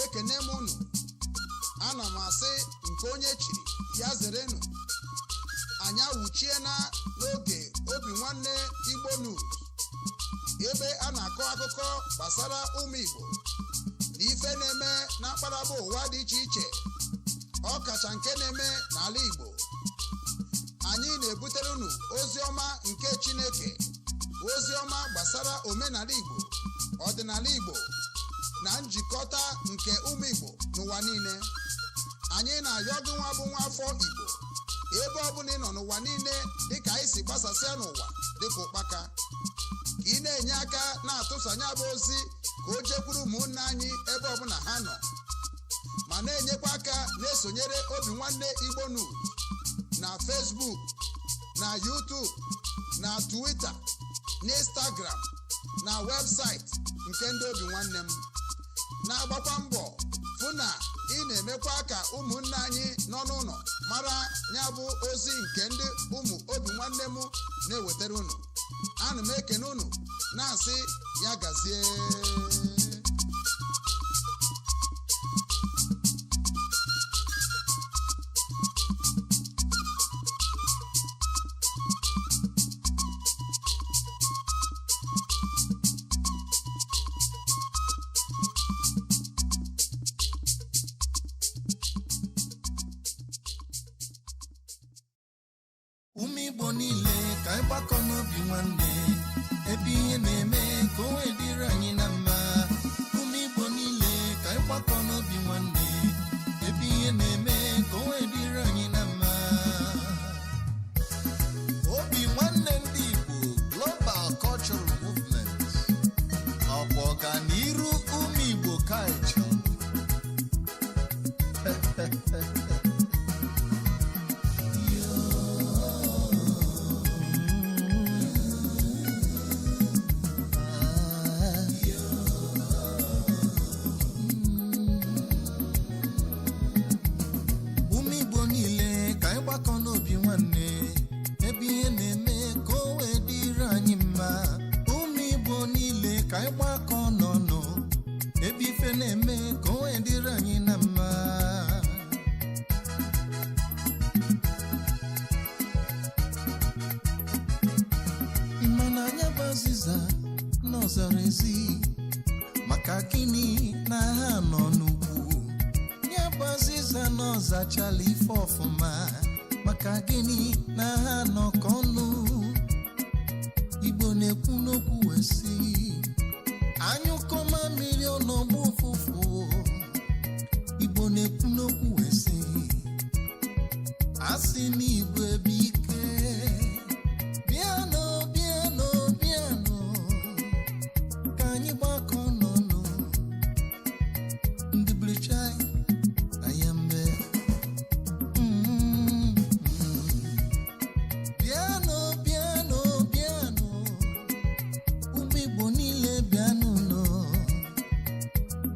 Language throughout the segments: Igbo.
Ekene m unu. Ana m asị nke onye chiri ya zerenụ. Anyị awụchiena n'oge Obi Nwanne Igbo News, ebe a na-akọ akụkọ gbasara ụmụ Igbo na ife na-eme na mkparaba ụwa dị iche iche, ọ kacha nke na-eme n'ala Igbo. Anyị na-ebutere unu ozi ọma nke Chineke, ozi ọma gbasara omenala Igbo, ọdịnala Igbo na njikọta nke ụmụ Igbo n'ụwa niile. Anyị na-ayọ gị nwa bụ nwa afọ Igbo, ebe ọbụla ị nọ n'ụwa niile, dịka anyị si gbasasịa n'ụwa dịka ụkpaka, ka ị na-enye aka na-atụsanye abụ ozi ka o jekwuru ụmụnne anyị ebe ọbụla ha nọ, ma na-enyekwa aka na-esonyere Obi Nwanne Igbo News na Facebook, na YouTube, na Twitter, na Instagram, na webụsaịtị nke ndị Obi Nwanne m. Na-agbakwa mbọ fụ na ị na-emekwa ka ụmụnne anyị nọ n'ụlọ mara ya bụ ozi nke ndị ụmụ Obi Nwanne m na-ewetara unu. Ana m ekene unu na-asị ya gazie. Ụmụ Igbo niile, ka anyị gbakọ n'obi nwanne, ebe ihe na-eme ka o wee dịrị anyị na mma. Ụmụ Igbo niile, ka anyị gbakọ n'obi nwanne, ebe ihe na-eme ka o wee dịrị anyị na mma. Obi Nwanne ndị Igbo Global Cultural Movement, ọkwa ọganiru ụmụ Igbo ka anyị chọrọ. Ụmụ Igbo niile, ka anyị gbakọ n'obi nwanne, ebe ihe na-eme ka o wee dịrị anyị mma. Ụmụ Igbo niile, ka anyị gbakọ n'ọnụ, ebe ife na-eme ka o wee dịrị anyị na mma. Mana anya bụ azịza n'ọzara ezi, maka gịnị na ha nọ n'ugwu? Ya bụ azịza n'ọzachala ife ọfụma, maka gịnị na ha nọkọ ọnụ? Igbo na-ekwu n'okwu wee sị, anyụkọma mmiri ọnọgbu ụfụfụ. Igbo na-ekwu n'okwu wee sị, asị n'igwe bụ ike. Bịanụ, bịanụ, bịanụ, ka anyị gbakọ n'ọnụ. Ndị blichai ayambe. Bịanụ, bịanụ, bịanụ, ụmụ Igbo niile, bịanụ nọ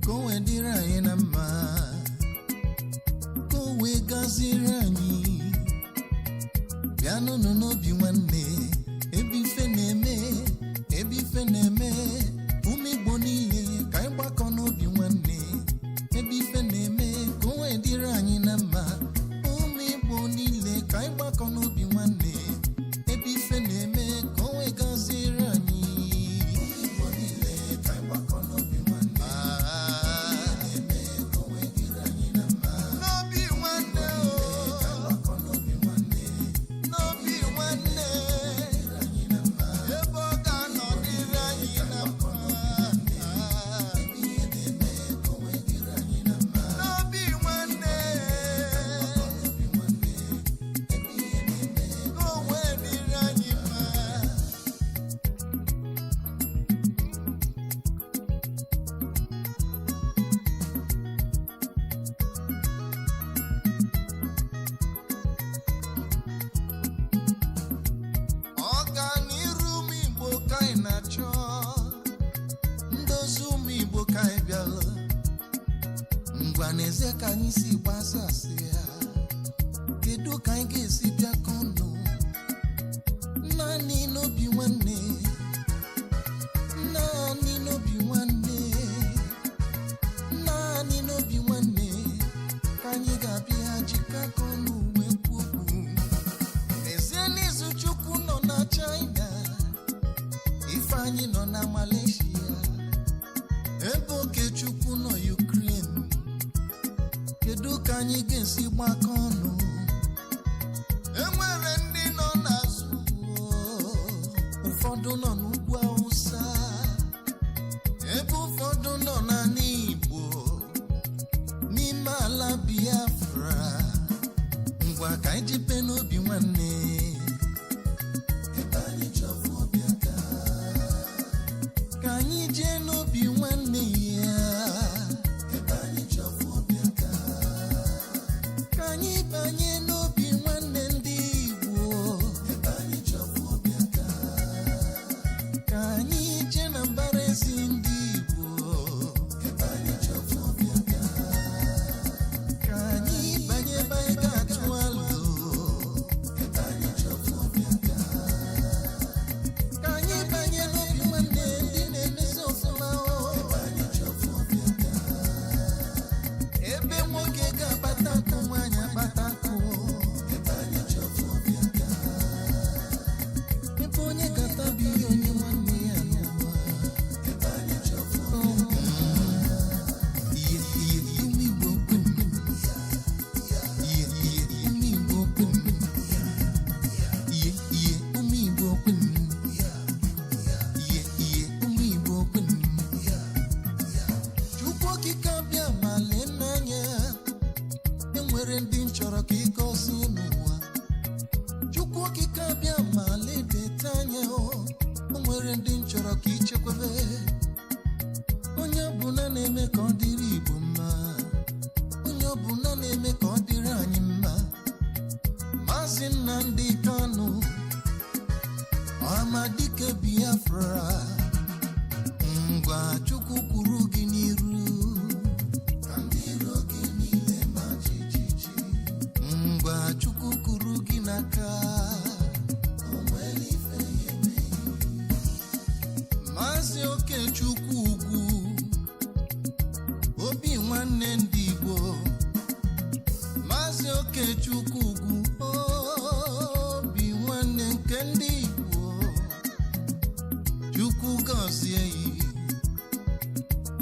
ka o wee dịrị anyị na mma, ka o wee gaziri anyị. Bịanụnụ n'obi nwanne, ebe ife na-eme, ebe ife na-eme. Ụmụ Igbo niile, ka anyị gbakọ n'obi nwanne, ebe ife na-eme ka o wee dịrị anyị na mma. Ụmụ Igbo niile, ka anyị gbakọ n'obi nwanne, ebe ife na-eme ka o wee gaziere anyị. Ụmụ Igbo niile, ka anyị gbakọ n'obi nwanne, na-eme ka o wee dịrị anyị na mma. N'obi nwanne o, n'obi nwanne, ebe ọ ga-anọ dịrị anyị na mma. N'obi nwanne, ka o wee dịrị anyị mma. Ọganiru ụmụ Igbo ka anyị na-achọ, ndozi ụmụ Igbo ka anyị bịala. Ngwa, n'ezie, ka anyị si gbasasị ya, kedu ka anyị ga-esi bịakọ ọnụ? Naanị n'obi nwanne, naanị n'obi nwanne, naanị n'obi. Ifeanyị nọ na Malaysia, ebe Okechukwu nọ Ukraine. Kedu ka anyị ga-esi gbakọ ọnụ? Enwere ndị nọ n'azụ, ụfọdụ nọ n'ugwu Awụsa, ebe ụfọdụ nọ n'ala Igbo, n'ime ala Biafra. Ngwa, ka anyị jipe n'obi nwanne, ebe anyị chọfụ obi aka, ka anyị jee n'obi nwanne ya, ebe anyị chọfụ obi aka, ka anyị banye n'obi nwanne ndị Igbo, ebe anyị chọfụ obi aka, ka anyị jee na mbara ezi ndị Igbo, ebe anyị chọfụ obi aka, ka anyị banye ebe anyị ga-atụ alụ, ebe anyị chọfụ obi aka, ka anyị banye n'obi nwanne ndị na-emezi ọfụma o, ebe anyị chọfụ obi aka, ebe nwoke ga-akpata akụ, nwaanyị akpata akụ, ebe anyị chọfụ obi aka, ebe onye ga-atabi ihe onye nwanne ya n'ụwa, ebe anyị chọfụ obi aka. Iye iye, ụmụ Igbo kwenu. Iye iye, ụmụ Igbo kwenu. Iye iye, ụmụ Igbo kwenu. Iye iye, ụmụ Igbo kwenu. Chukwu Okike abịa ma lee n'anya, enwere ndị m chọrọ ka ị gọzie n'ụwa. Chukwu Okike abịa ma ledeta anya, o nwere ndị m chọrọ ka ị chekwebe. Onye ọbụla na-eme ka ọ dịrị Igbo mma, onye ọbụla na-eme ka ọ dịrị anyị mma. Maazị Nnamdi Kanu, Ọhamadike Biafra, ngwa, Chukwu kwuru gị n'iru, ka ndị iro gị niile ma jijiji. Ngwa, Chukwu kwuru gị n'aka, o nwere ife ya eme. Maazị Okechukwu ugwu, obi nwanne ndị Igbo, Maazị Okechukwu ugwu, obi nwanne nke ndị Igbo, Chukwu gọzie yi,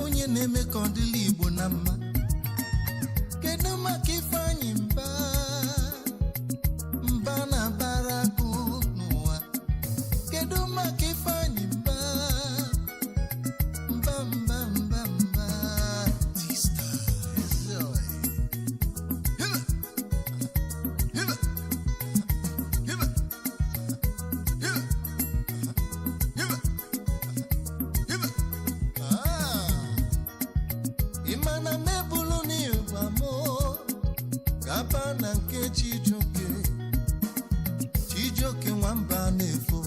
onye na-eme ka ọ dịla Igbo na mma. Kedu maka Ifeanyị Mba? Mba na barakụ n'ụwa. Kedu maka Ifeanyị Mba? Mba, mba, mba, mba. Eze oyi. Hiba! Hiba! Hiba! Hiba! Hiba! Hiba! Ah! Ị ma na mebulu n'ịgba mụ gaba na nke Chijioke. Chijioke nwamba na-efo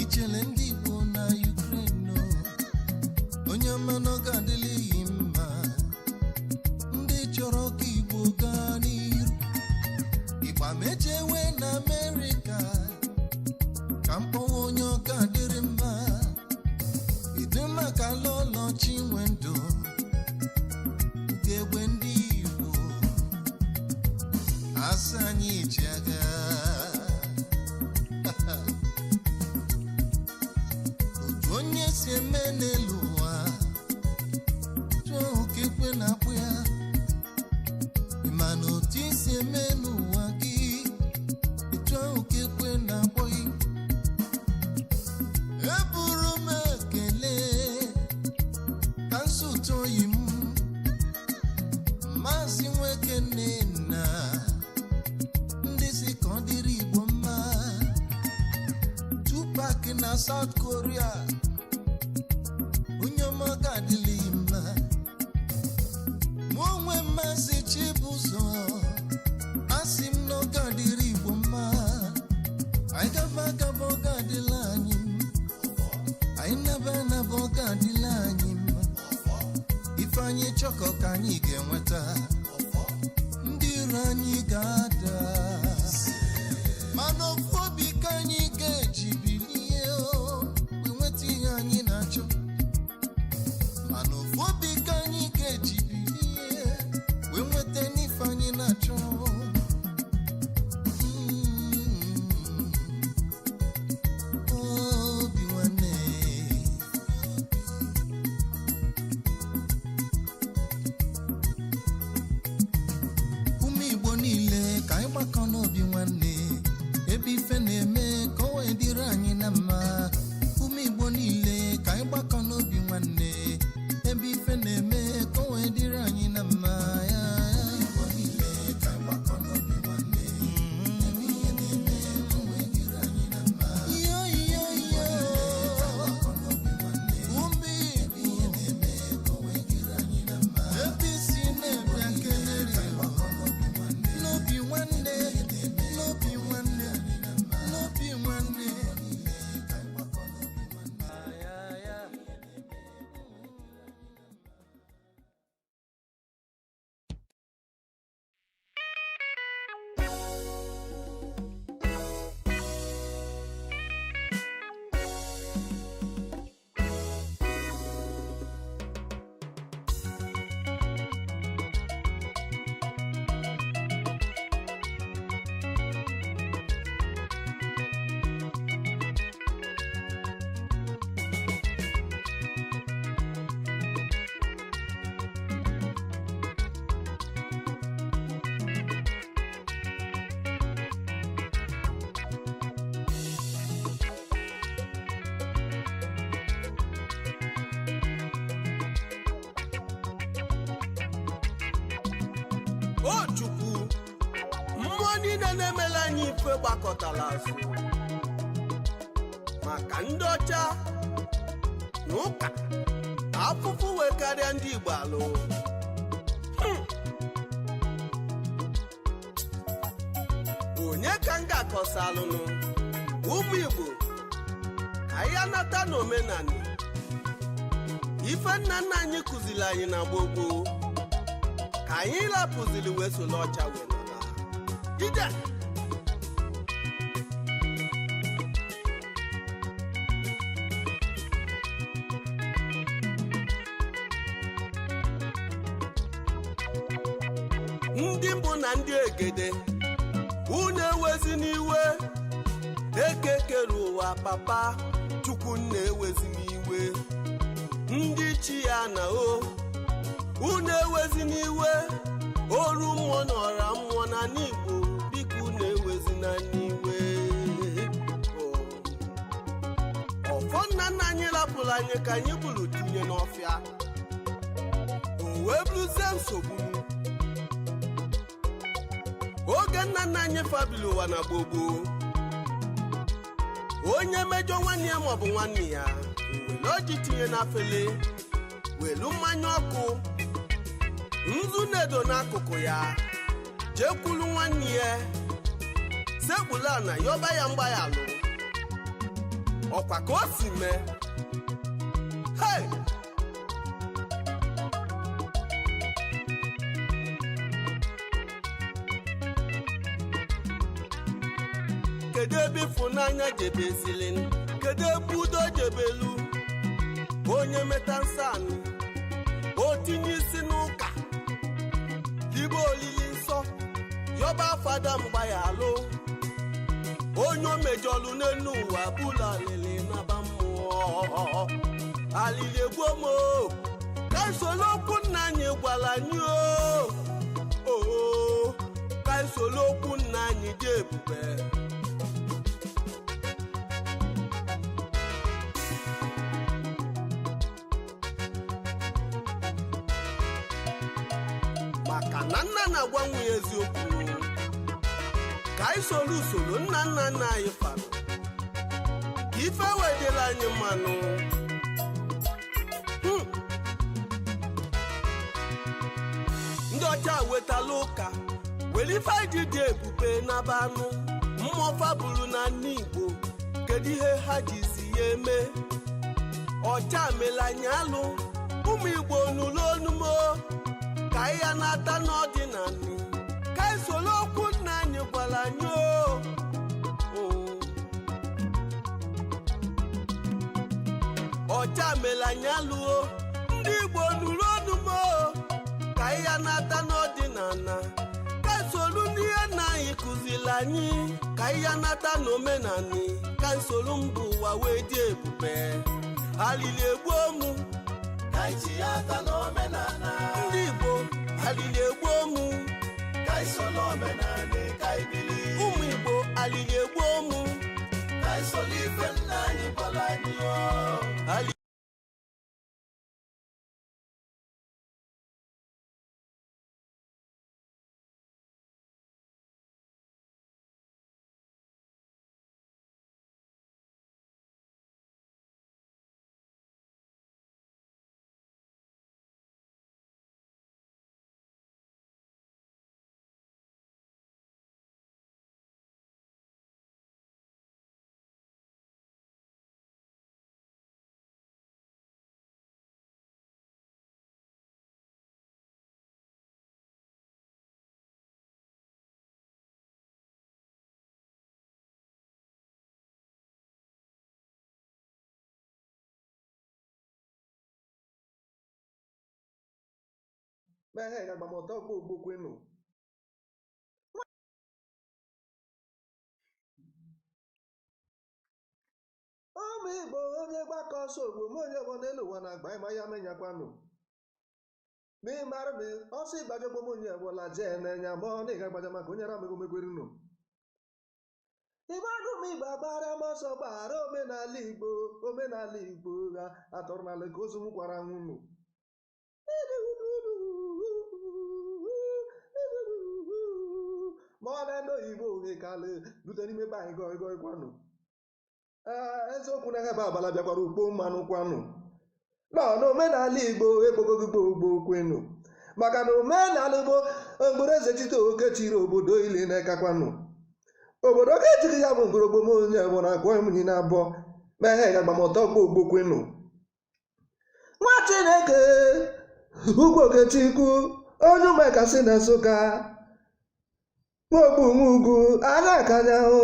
ichele ndị Igbo na Ukraine o. Onye ọma n'oge adịla iyi mma, ndị chọrọ ka Igbo gaa n'iru. Ịgba mejewe na Amerịka, ka mkpọwa onye ọka dịrị mma. Idu maka Lọlọ Chinwendụ nke egbe ndị Igbo asị anyị ji aga. Otu onye si eme n'elu ụwa, tụọ oke ekwe na-akpụ ya. Ị ma na otu isi eme n'ụwa gị, etu ahụ ka ekwe na-akpọ gị. Eburu m ekele ka nzụta oyi m, Maazị Nweke Nna, ndị si ka ọ dịrị Igbo mma, Tupac na South Korea, onye ọma ga-adịlị mma. Mụ onwe m, Maazị Chibụzọ, asị m na ọ ga-adịrị Igbo mma. Anyị gaba agaba, ọ ga-adịla anyị mma. Anyị naba anaba, ọ ga-adịla anyị mma. Ife anyị chọkọ ka anyị ga-enweta, ndị iro anyị ga-ada, mana ofu obi ka anyị ga-eji bilie o, wee nweta ihe anyị na-achọ. Mana ofu obi ka anyị ga-eji bilie wee nweta n'ife anyị na-achọ. Obi O Chukwu, mmụọ niile na-emela anyị ife gbakọtara azụ maka ndị ọcha na ụka afụfụ wee karịa ndị Igbo alụ. Onye ka m ga-akọsa alụnụ? Ụmụ Igbo, ka anyị anata n'omenala ife nna nna anyị kụziri anyị na gboo gboo, ka anyị lapụziri wee soro ọcha wee nọla ije. Ndị mbụ na ndị egede, unu ewezi n'iwe. Eke kere ụwa, papa Chukwu nna, ewezi n'iwe. Ndị chi ya na o, unu ewezi n'iwe. Oru mmụọ na ọra mmụọ na n'Igbo, biko unu ewezi na n'iwe. Ọfọ nna nna anyị rapụrụ anyị ka anyị bụrụ tinye n'ọfịa, o wee bụrụzie nsogbu. Oge nna nna anyị fabili ụwa na gbogbo, onye mejọ nwanne ya maọbụ nwanne ya, were ọjị tinye n'afele, welu mmanya ọkụ, nzu na-edo n'akụkụ ya, jekwulu nwanne ya, sekpula na yọba ya mgbaghalụ. Ọkwa ka o si mee. Hey! Kedu ebe ịfụnanya jebezili? Kedu ebe udo jebelu? Onye meta nsọ anị, o tinye isi n'ụka, libe olili nsọ, yọba fada mgbaghalụ. Onye o mejọlụ n'elu ụwa bụla alili naba mmụọ. Alili egbuo m o. Ka isoro okwu nna anyị gwara anyị o, ka isoro okwu nna anyị dị ebube. Maka na nna na-agwa nwa ya eziokwu, ka anyị soro usoro nna nna nna anyị fara, ka ife wedịla anyị mmanụ. Ndị ọcha wetala ụka, were ife anyị ji dị ebube n'aba anụ mmụọ faburu na nne Igbo. Kedu ihe ha jizi ya eme? Ọcha mela anyị alụ. Ụmụ Igbo, nụrụ onumo, ka anyị ya na-ata n'ọdịnala, ka anyị soro okwu nna anyị gwara anyị o. Ọcha mela anyị alụo. Ndị Igbo, nụrụ onumo, ka anyị ya na-ata n'ọdịnala, ka anyị soro n'ihe nna anyị kụziri anyị, ka anyị ya nata n'omenala, ka anyị soro mba ụwa wee dị ebube. Alili egbuo mụ. Ka anyị ji ya ata n'omenala. Ndị Igbo, alili egbuo mụ. Ka anyị soro omenala, ka anyị bili. Ụmụ Igbo, alili egbuo mụ. Ka anyị soro ife nna anyị gwara anyị o. Ali. Mehe agbamọtọ gbogbo. Ụmụ Igbo, onye gbakọ ọsọ ogbo ma onye ọgbọ n'elu ụwa na-agba ịma ya menyakwanụ n'ịmara m ọsọ ịgbajọgbo m, onye ọbụla jee n'enya ma ọ na ịga gbaja maka onye ramego megwerunu. Ịgbanụ m Igbo agbara m ọsọ gbaghara omenala Igbo, omenala Igbo ha atọrọ n'ala ka ozu m kwara nwunu. Ma ọ na ndị oyibo ohe kalị rute n'ime be anyị gọị gọị kwanụ. Ee, eziokwu na ebe abala bịakwara ukpo mmanụ kwanụ nọ n'omenala Igbo ekpogogo gboo kwenu, maka na omenala Igbo mgbere eze chite oke chiri obodo ile na-ekakwanụ obodo ka ejiri ya bụ ngorogbo m onye bụ na akwa m na abụọ ma ihe ga agbamọtọ gbogbo kwenu. Nwa Chineke ugwu Okechukwu onye ụmụaka si na Nsụka nwogbu nwa ugwu anya akanya hụ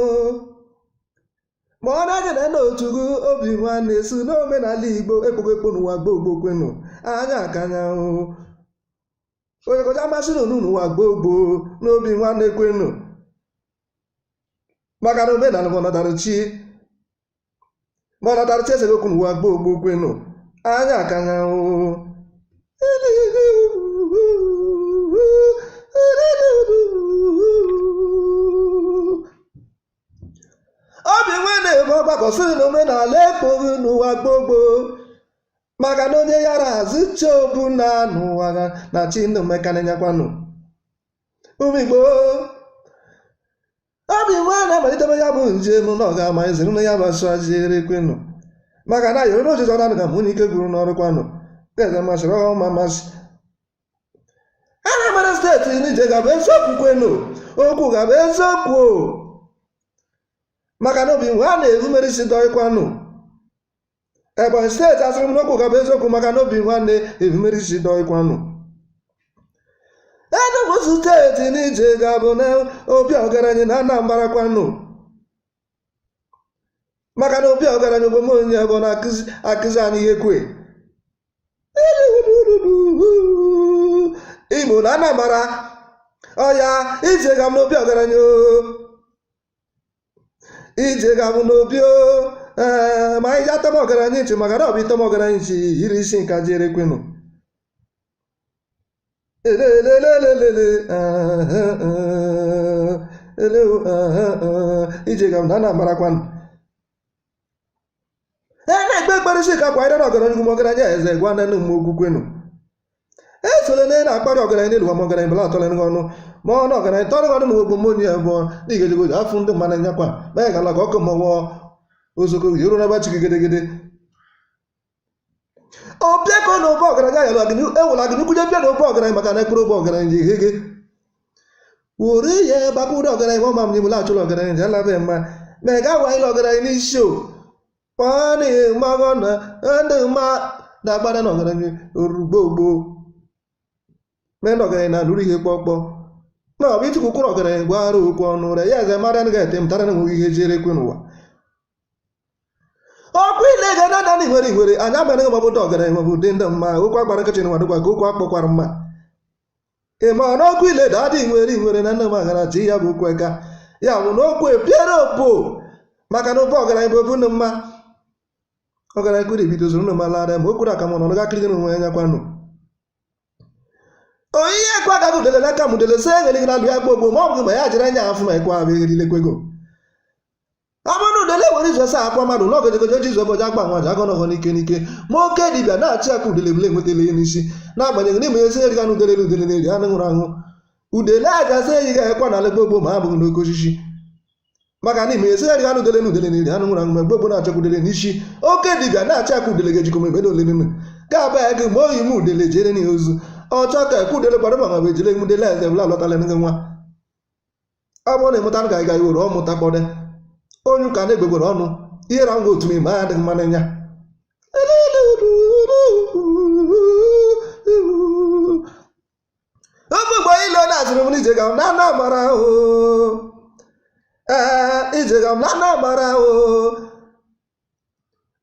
ma ọ na-aga na n'otu gị obi nwanne si n'omenala Igbo ekpogo ekpo n'ụwa gbogbo kwenu anya akanya hụ onye kọcha masị n'onu n'ụwa gbogbo n'obi nwanne kwenu, maka na omenala bụ ọnatarachi, ma ọnatarachi eseghị okwu n'ụwa gbogbo kwenu anya akanya hụ. Obi nwanne bụ ọgbakọ sịrị na omenala ekpoghị n'ụwa gbogbo, maka na onye yara azụ chobu na n'ụwa na chi ndụ mekanịnyakwanụ. Ụmụ Igbo, obi nwanne amalitebe ya bụ njem na ọ ga-ama ezinụlọ ya bụ asụ ajiere kwenụ, maka na ayọrọ n'ochiche ọnụ ka mụ na ike gwuru n'ọrụ kwanụ eze masịrị ọma masị. Anambra steeti n'ije ga-abụ eziokwu kwenu, okwu ga-abụ eziokwu, maka na obi nwa na-erumere isi dọịkwanụ. Ebonyi steeti asịrị m n'okwu ga-abụ eziokwu, maka na obi nwanne erumere isi dọịkwanụ. Enugu steeti n'ije ga-abụ na obi ọgaranya na Anambra kwanụ, maka na obi ọgaranya bụ onye bụ na-akụzi anyị ihe kwe Igbo na Anambra ọya ije ga m n'obi ọgaranya o, ije ga m n'obi o. Ee, ma anyị ji atọm ọgaranya nchi, maka na ọ bụ ịtọm ọgaranya nchi yiri isi nka jere kwenu. Elelelelelele ele ije ga m na Anambra kwanụ. E na-ekpe ekpere isi ka kwanyere na ọgaranya ugwu ọgaranya eze gwa nne m okwu kwenu. Esole na na-akparị ọgaranya n'elu ụwa, ma ọgaranya bụla atọrọ gị ọnụ, ma ọ na ọgaranya tọrọ gị ọnụ na ogbo monye abụọ n'igejego afụ ndị mmanụ nyakwa ma ya gala ka ọkụ mmọnwụ ozoko yeru na gbachi gị gedegede. Obieko na ụba ọgaranya yara ewela gị n'ukwuje bịa na ụba ọgaranya, maka na ekpere ụba ọgaranya ji ihe gị were ihe gbakwuru ọgaranya ma ọma m nyebụla achụrụ ọgaranya ji alabe mma ma ị ga-awa ile ọgaranya n'isi o kpọọ mmago na ndị mma na-agbada na ọgaranya orugbo ogbo mee na ọgaranya na-alụrụ ihe kpọkpọ ma ọ bụ ịtụkwu kwụrụ ọgaranya gwara okwu ọnụ ụra ya eze mara ga ete mtara na nweghị ihe jere ekwe n'ụwa. Ọkụ ile ga na naanị nwere nwere anyị amaghị ma obodo ọgaranya ma bụ ụdị ndị mma okwu agbara nkịtị nwa dịkwa ka okwu akpọkwara mma. Ị ma na ọkụ ile da adị nwere nwere na nne m aghara ji ya bụ okwu eka ya bụ na okwu epiere opo, maka na ụba ọgaranya bụ obu mma ọgaranya kwuru ebido zoro ụnụ malara ma o kwuru aka m nọ ga akịrị onwe ya nyakwanụ. Oyihe ekwe agaghị udele n'aka m udele sị egheli gị na alụ ya gbogbo ma ọ bụ ma ya jere anya afụ ma ekwe abụ egherile kwego. Ọ bụrụ na udele were izu asa akwa mmadụ na ogojegoje ji izu ụbọchị agba nwa ji agọ nọgọ n'ike n'ike ma oke dibịa na-achị aka udele bụla enwetala ihe n'isi, n'agbanyeghị n'ime ezi eriga na udele na udele na-eri anụ nwụrụ anwụ udele ajazi eyi ga-ekwa n'ala gbogbo ma abụghị n'oke osisi, maka na ime ezi eriga na udele na udele na-eri anụ nwụrụ anwụ ma gbogbo na-achọkwa udele n'isi oke dibịa na-achị aka udele ga-ejikọ mebe na olele ga-aba ya gị ma oyi m udele jere n'ihe ozu ọchọ ka ekwe udele gbara ma ma ejele udele eze bụla alọtala gị nwa. Ọ bụrụ na ịmụta ga ga iwere ọmụta kpọde onye ụka na-egbegbere ọnụ ihe ra ngwa otu ime adịghị mma n'anya. Oge mgbe ile na-asịrị m n'ije ga m na Anambra o, ee ije ga m na Anambra o,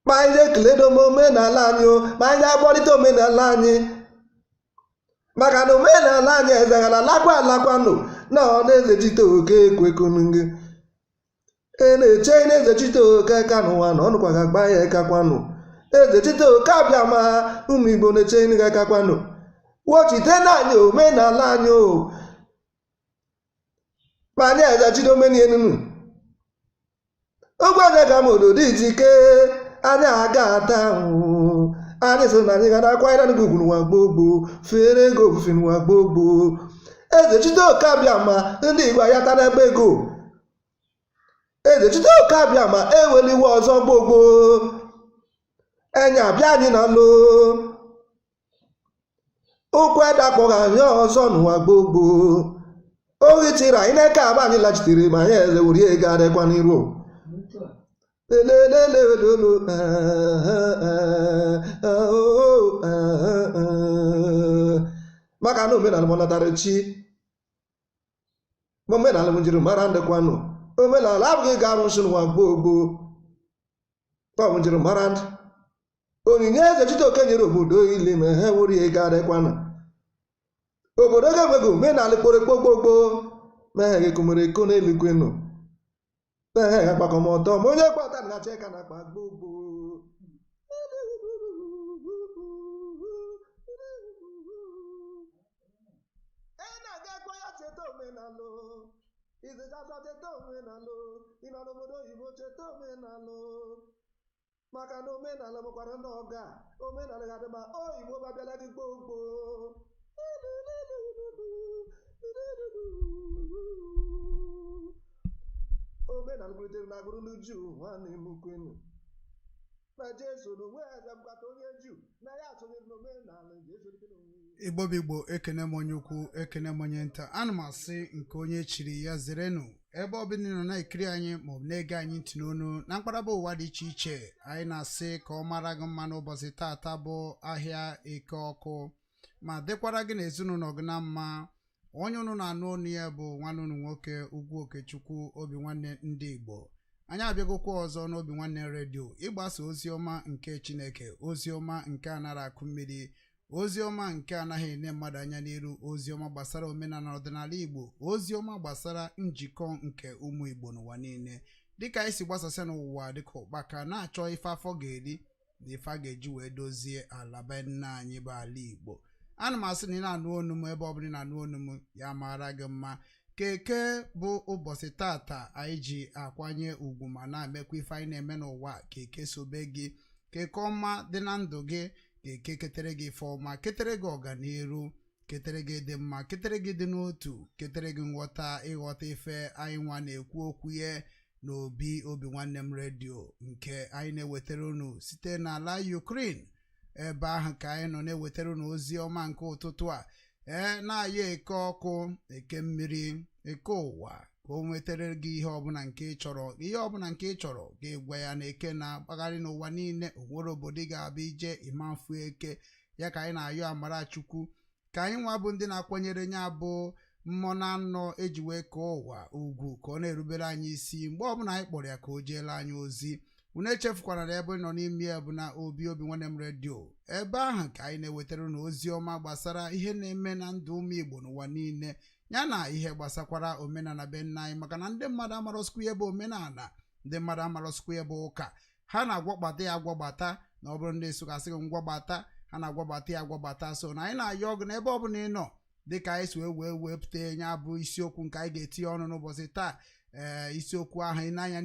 ma anyị ekeledo m omenala anyị o, ma anyị agbọrịta omenala anyị, maka na omenala anyị ezeghara alakwa alakwanụ na ọ na-ezechite oke ekwekonu gị e na-eche na-ezechite oke ka n'ụwa na ọnụkwa ga-agba ya ekakwanụ ezechite oke abịa ma ụmụ Igbo na-eche ga ekakwanụ wochite na anyị omenala anyị o, ma anyị ezechite omenienunu ogwe anyị ga m ododo ijike anyị aga ata ahụhụ anyị so na anyị ga na-akwanyere gị ugwu n'ụwa gbogbo fere ego ofufe n'ụwa gbogbo. Eze Chiteoke Abịama, ndị Igbo ayata n'ebe ego. Eze Chiteoke Abịama eweliwe ọzọ gbogbo enya abịa anyị na lo ụkwụ edakpọghị anyị ọzọ n'ụwa gbogbo ohi tiri anyị n'eke aba anyị lachitere ma anyị eze wuri ego adịkwa n'iru lelelelelelo. Maka na omenala m natara chi, ma omenala m njirimara ndịkwanụ. Omenala abụghị ga arụsị n'ụwa gboo gboo, ọ bụ njirimara ndị onyinye Eze Chiteoke nyere obodo ile ma ha wuri ego adịkwanụ. Obodo ga-enweghị omenala kpọrọ gboo gboo ma ha ekomere eko n'eluigwe ma ha agbakọmọtọ ma onye gbata na cheka na akpa gboo gboo. E na-aga ya cheta omenala izigaza, cheta omenala ị nọ n'obodo oyibo, cheta omenala, maka na omenala bụkwara ndị ọga omenala ga-adị ma oyibo babịala gị gboo gboo. Omenala kwulitere na agbụrụ ndị Juu. Nwanne m kwenu na Jesu na onwe ya bụkata onye Juu na ya sonyere n'omenala Jesu. Igbo bụ Igbo, ekene m onye ukwu, ekene m onye nta. Ana m asị nke onye chiri ya zerenụ. Ebe ọ bụla ị nọ na-ekiri anyị maọbụ na-ege anyị ntị n'onu na mkparaba ụwa dị iche iche, anyị na-asị ka ọ mara gị mma n'ụbọchị taata bụ ahịa Eke Ọkụ, ma dịkwara gị na ezinụlọ gị na mma. Onye unu na-anụ ọnụ ya bụ nwanne unu nwoke, Ugwu Okechukwu, Obi Nwanne ndị Igbo. Anyị abịagokwa ọzọ n'Obi Nwanne Redio ịgbasa ozi ọma nke Chineke, ozi ọma nke anara akụ mmiri, ozi ọma nke anaghị ene mmadụ anya n'iru, ozi ọma gbasara omenala ọdịnala Igbo, ozi ọma gbasara njikọ nke ụmụ Igbo n'ụwa niile. Dịka anyị si gbasasịa n'ụwa dịka ụkpaka na-achọ ife afọ ga-eri na ife a ga-eji wee dozie ala be nna anyị bụ ala Igbo, ana m asị na ị na-anụ onu m, ebe ọ bụla ị na-anụ onu m, ya mara gị mma. Keke bụ ụbọchị tata anyị ji akwanye ugwu ma na-emekwa ife anyị na-eme n'ụwa. Keke sobe gị, keke ọma dị na ndụ gị, keke ketere gị ife ọma, ketere gị ọganiru, ketere gị dị mma, ketere gị dị n'otu, ketere gị nghọta, ịghọta ife anyị nwa na-ekwu okwu ya n'obi Obi Nwanne m Redio nke anyị na-ewetara unu site n'ala Ukraine. Ebe ahụ ka anyị nọ na-ewetara unu ozi ọma nke ụtụtụ a. Ee, na-ayọ Eke ọkụ, Eke mmiri, Eke ụwa ka o nwetara gị ihe ọbụla nke ị chọrọ. Ihe ọbụla nke ị chọrọ ga-egwa ya na Eke na-akpagharị n'ụwa niile. Onwere obodo ị ga-abịa ije ịma mfu Eke ya. Ka anyị na-ayọ amara Chukwu, ka anyị nwa bụ ndị na-akwanyere nya bụ mmụọ na anọ eji wee kọọ ụwa ugwu, ka ọ na-erubere anyị isi mgbe ọbụla anyị kpọrọ ya ka o jeela anyị ozi. Unu echefukwara na ebe ị nọ n'ime ya bụ na Obi Nwanne m Redio. Ebe ahụ ka anyị na-ewetara unu ozi ọma gbasara ihe na-eme na ndụ ụmụ Igbo n'ụwa niile, ya na ihe gbasakwara omenala be nna anyị, maka na ndị mmadụ amarọsikwa ihe bụ omenala, ndị mmadụ amarọsikwa ihe bụ ụka. Ha na-agwakpata ya agwagbata, na ọ bụrụ ndị Nsụka asị gị ngwagbata, ha na-agwagbata ya agwagbata. So na anyị na-ayọ ọgụ n'ebe ọ bụla ị nọ, dịka anyị si wee wepụta ya bụ isiokwu nke anyị ga-etinye ọnụ n'ụbọchị taa. Ee, isiokwu ahụ ị na-anya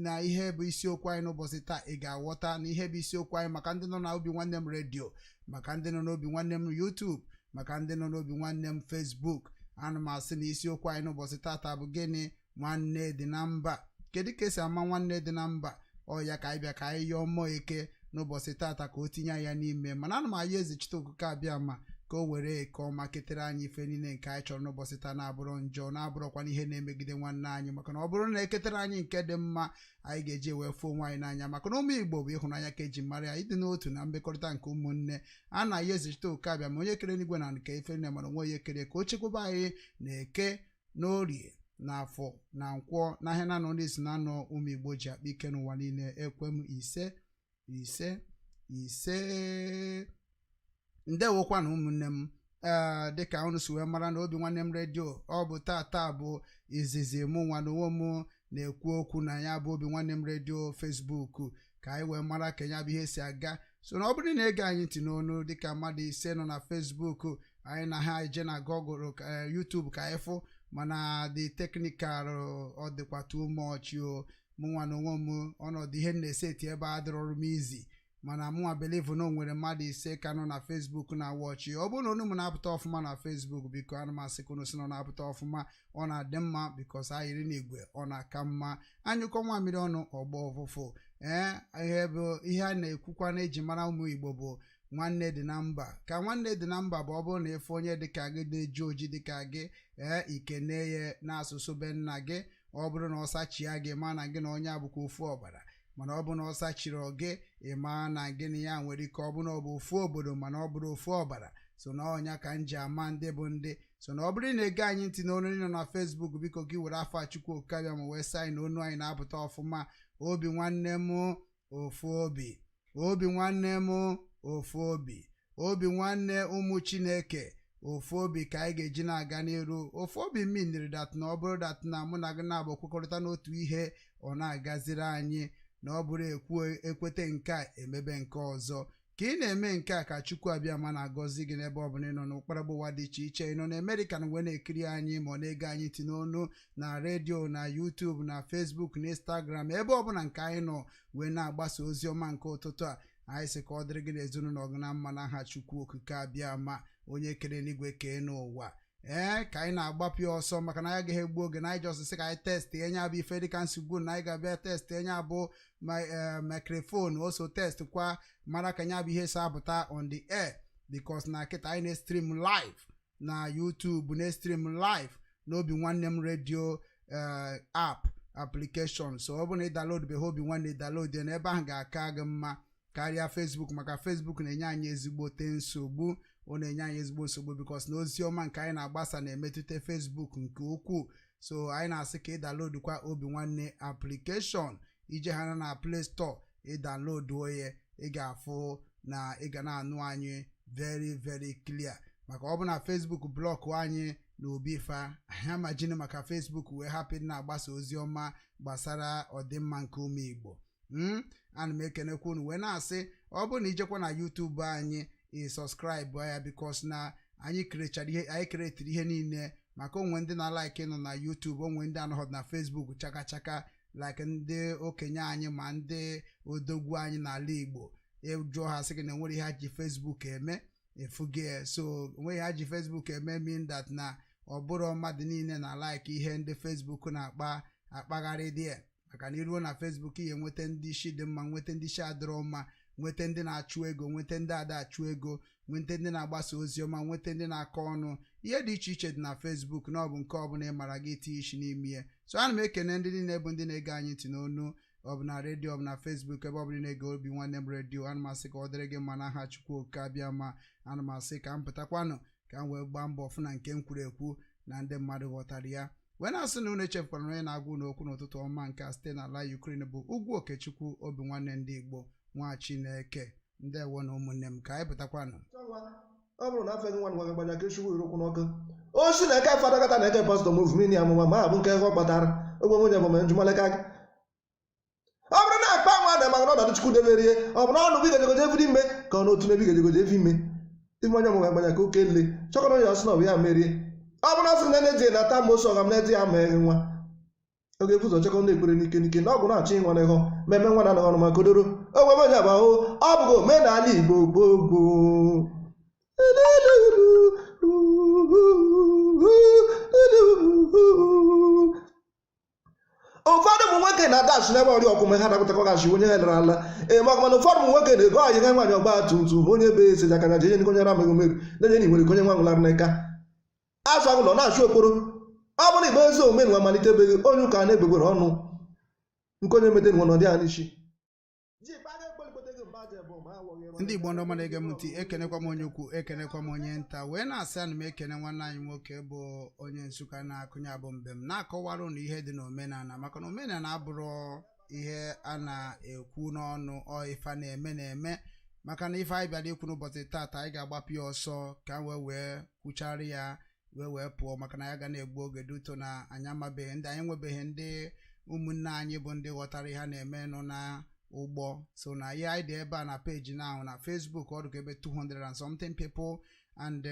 na ihe bụ isiokwu anyị n'ụbọchị taa, ị ga-aghọta na ihe bụ isiokwu anyị. Maka ndị nọ na Obi Nwanne m Redio, maka ndị nọ n'Obi Nwanne m YouTube, maka ndị nọ n'Obi Nwanne m Facebook, ana m asị na isiokwu anyị n'ụbọchị tata bụ gịnị? Nwanne dị na mba. Kedu ka esi ama nwanne dị na mba? Ọ ya ka anyị bịa ka anyị yọọ mmụọ Eke n'ụbọchị tata ka o tinye ya n'ime. Mana ana m ayọ Eze Chiteoke Abịama ka o were Eke ọma ketere anyị ife niile nke anyị chọrọ n'ụbọchị taa, na-abụrụ njọ, na-abụrụkwana ihe na-emegide nwanne anyị, maka na ọ bụrụ na eketere anyị nke dị mma, anyị ga-eji wee fụọ onwe anyị n'anya, maka na ụmụ Igbo bụ ịhụnanya ka eji mara ya, ịdị n'otu na mmekọrịta nke ụmụnne. A na-ayọ Eze Chiteoke Abịama, onye kere n'igwe na nke ife nne mara onwe onye kere, ka o chekwaba anyị na Eke, na Orie, na Afọ, na Nkwọ, n'ahịa na anọ ndị si na anọ ụmụ Igbo ji akpa ike n'ụwa niile. Ekwe m, ise, ise, ise. Ndewokwanụ ụmụnne m. Ee, dịka unu si wee mara na Obi Nwanne m Redio, ọ bụ tata bụ izizi mụ nwa na onwe m na-ekwu okwu na ya bụ Obi Nwanne m Redio Facebook, ka anyị wee mara ka ya bụ ihe si aga. So na ọ bụrụ na ege anyị ntị n'onu dịka mmadụ 5 nọ na Facebook anyị na ha eje na Google, YouTube ka anyị fụ, mana the technical ọ dịkwa too much o. Mụ nwa na onwe m, ọnọdụ ihe m na-eseti ebe a dịrọrụ m izi. Mana mụnwa believe na o nwere mmadụ 5 ka nọ na Facebook na watch. Ọ bụrụ na onu m na-apụta ọfụma na Facebook, biko, ana m asị ka unu si na ọ na-apụta ọfụma. Ọ na-adị mma because ahịrị n'igwe ọ na-aka mma anyụkọ nwa mmiri ọnụ ọgbọ ọfụfụ. Ee, ihe bụ ihe a na-ekwukwa na-eji mara ụmụ Igbo bụ nwanne dị na mba. Ka nwanne dị na mba bụ, ọ bụrụ na ịfụ onye dịka gị na-eji oji dịka gị, ee, ikene ya n'asụsụ be nna gị. Ọ bụrụ na ọ sachia gị, ma na gị na onye abụkwa ofu ọbara. Mana ọ bụ na ọ sachiri gị, ị maa na gị na ya nwere ike ọ bụ na ọ bụ ofu obodo, mana ọ bụrụ ofu ọbara. So na ọnya ka m ji ama ndị bụ ndị. So na ọ bụrụ na ege anyị ntị n'onu nọ na Facebook, biko, gị were afa Chukwu Okabịa ma wee sị anyị na onu anyị na-apụta ọfụma. Obi nwanne m, ofu obi. Obi nwanne m, ofu obi. Obi nwanne, ụmụ Chineke, ofu obi ka anyị ga-eji na-aga n'iru. Ofu obi miniri that na ọ bụrụ that na mụ na gị na-abụ kwekọrịta n'otu ihe, ọ na-agaziri anyị. Na ọ bụrụ ekwu ekwete nke a, emebe nke ọzọ. Ka ị na-eme nke a, ka Chukwu abịa ma na-agọzi gị n'ebe ọ bụla ị nọ n'ụkparabụ ụwa dị iche iche. Ị nọ na Amerịka na wee na-ekiri anyị, ma ọ na-ege anyị ntị n'onu na redio, na YouTube, na Facebook, na Instagram, ebe ọbụla nke anyị nọ wee na-agbasa ozi ọma nke ụtụtụ a, anyị sị ka ọ dịrị gị n'ezinụlọ gị na mma n'aha Chukwu Okike abịa ma onye kere n'igwe kee n'ụwa. Ee, ka anyị na-agbapụ ya ọsọ maka na anyị agaghị egbu oge na anyị just sị ka anyị test enye abụ ife dịka nsogbu na anyị ga-abịa test enye abụ microphone oso test kwa mara ka nya bụ ihe si apụta on the air, because na kịta anyị na-stream live na YouTube, na-stream live n'Obi Nwanne m Radio app application. So ọ bụrụ na ị download beghị Obi Nwanne, download ya n'ebe ahụ, ga-aka gị mma karịa Facebook, maka Facebook na-enye anyị ezigbote nsogbu. Ọ na-enye anyị ezigbo nsogbu because na ozi ọma nke anyị na-agbasa na-emetụta Facebook nke ukwuu. So anyị na-asị ka ị download kwa Obi Nwanne application. Ije ha na Play Store, ị download ya, ị ga-afụ na ị ga na-anụ anyị very very clear, maka ọ bụ na Facebook block anyị na obi fa anyị amajini maka Facebook wee hapụ ịdị na-agbasa ozi ọma gbasara ọdịmma nke ụmụ Igbo. Ana m ekenekwa unu wee na-asị, ọ bụrụ na ijekwa na YouTube anyị, ị subscribe ya, because na anyị kerechara ihe anyị keretiri ihe niile maka onwe ndị na-like nọ na YouTube, onwe ndị anọghọ na Facebook chaka chaka, like ndị okenye anyị ma ndị odogwu anyị n'ala Igbo. Ịjụọ ha, sị gị na enwere ihe ha ji Facebook eme efuge. So onweghị ha ji Facebook eme mean that na ọ bụrụ mmadụ niile na like ihe ndị Facebook na-akpa akpagharị dị, maka na iruo na Facebook, ihe nweta ndị isi dị mma, nweta ndị isi adịrọ mma, nweta ndị na-achụ ego, nweta ndị ada achụ ego, nweta ndị na-agbasa ozi ọma, nweta ndị na-akọ ọnụ. Ihe dị iche iche dị na Facebook, na ọ bụ nke ọbụla ị mara gị tinye isi n'ime ya. So ana m ekene ndị niile bụ ndị na-ege anyị ntị n'onu, ọ bụ na redio, ọ bụ na Facebook, ebe ọ bụla ị na-ege Obi Nwanne m Redio. Ana m asị ka ọ dịrị gị mma n'aha Chukwu Oke abịa ma. Ana m asị ka m pụtakwanụ ka m wee gbaa mbọ fụ na nke m kwuru ekwu na ndị mmadụ ghọtara ya, wee na-asị na unu echefukwara na onye na-agwa unu okwu n'ụtụtụ ọma nke a site n'ala Ukraine bụ Ugwu Okechukwu, Obi Nwanne ndị Igbo, nwa Chineke. Ndewo na ụmụnne m, ka anyị pụtakwanụ. Ọ bụrụ na afọ gị nwa nwa gị gbanya ka echukwu irokwu n'ọkụ o si na eke fadakata na eke pastọ movmin amụma ma abụ nke ọ kpatara ogbe nwunye bụ njumaleka gị. Ọ bụrụ na akpa nwa na maka na ọnọdụ Chukwu deberie, ọ bụ na ọnụ bụ igejegoje eviri ime ka ọ na otu na-ebi gejegoje evi ime ime onye ọmụma gbanya ka oke nle chọkọrọ ya ọsị na ọ bụ ya merie. Ọ bụrụ na sị na na-eji na-ata mosu ọga m na-eji ya ma eghị nwa oge efu ụzọ chekọ ndị ekpere n'ike n'ike na ọgwụ na-achọ ịnwa n'ịhọ mmemme nwa na anaghị ọnụ maka odoro ogbe onye bụ ahụ. Ọ bụghị omenala Igbo gboo gboo. Ụfọdụ ụmụ nwoke na-adachi n'ebe ọrịa ọkwụ ha dapụtakwa gachi onye ha lere ala ee, maka mana ụfọdụ ụmụ nwoke na-ego anyị ga nwaanyị ọgba tum tum onye be ese aka na jenye onye ramaghị meru na-enye na nwere onye nwa nwụlara n'aka azụ agụlọ na-achụ okporo. Ọ bụrụ igbe ezi omume nwa malitebeghị onye ụka na-egbegbere ọnụ nke onye mete nwa nọdị ya n'isi. Ndị Igbo ndị ọma na-ege m ntị, ekenekwa m onye ukwu, ekenekwa m onye nta, wee na-asị ana m ekene nwanne anyị nwoke bụ onye Nsụka na-akụnye abụ mbem na-akọwara unu ihe dị n'omenala, maka na omenala abụrụ ihe a na-ekwu n'ọnụ, ọ ife a na-eme na-eme. Maka na ife anyị bịara ikwu n'ụbọchị taata, anyị ga-agbapụ ya ọsọ ka m wee kwuchara ya wee pụọ, maka na ya ga na-egbu oge duto na anyị amabeghị ndị anyị nwebeghị, ndị ụmụnne anyị bụ ndị ghọtara ihe a na-eme nọ na ụgbọ. So na ihe anyị dị ebe a na peji na ahụ na Facebook, ọ dịka ebe 200 and something people, and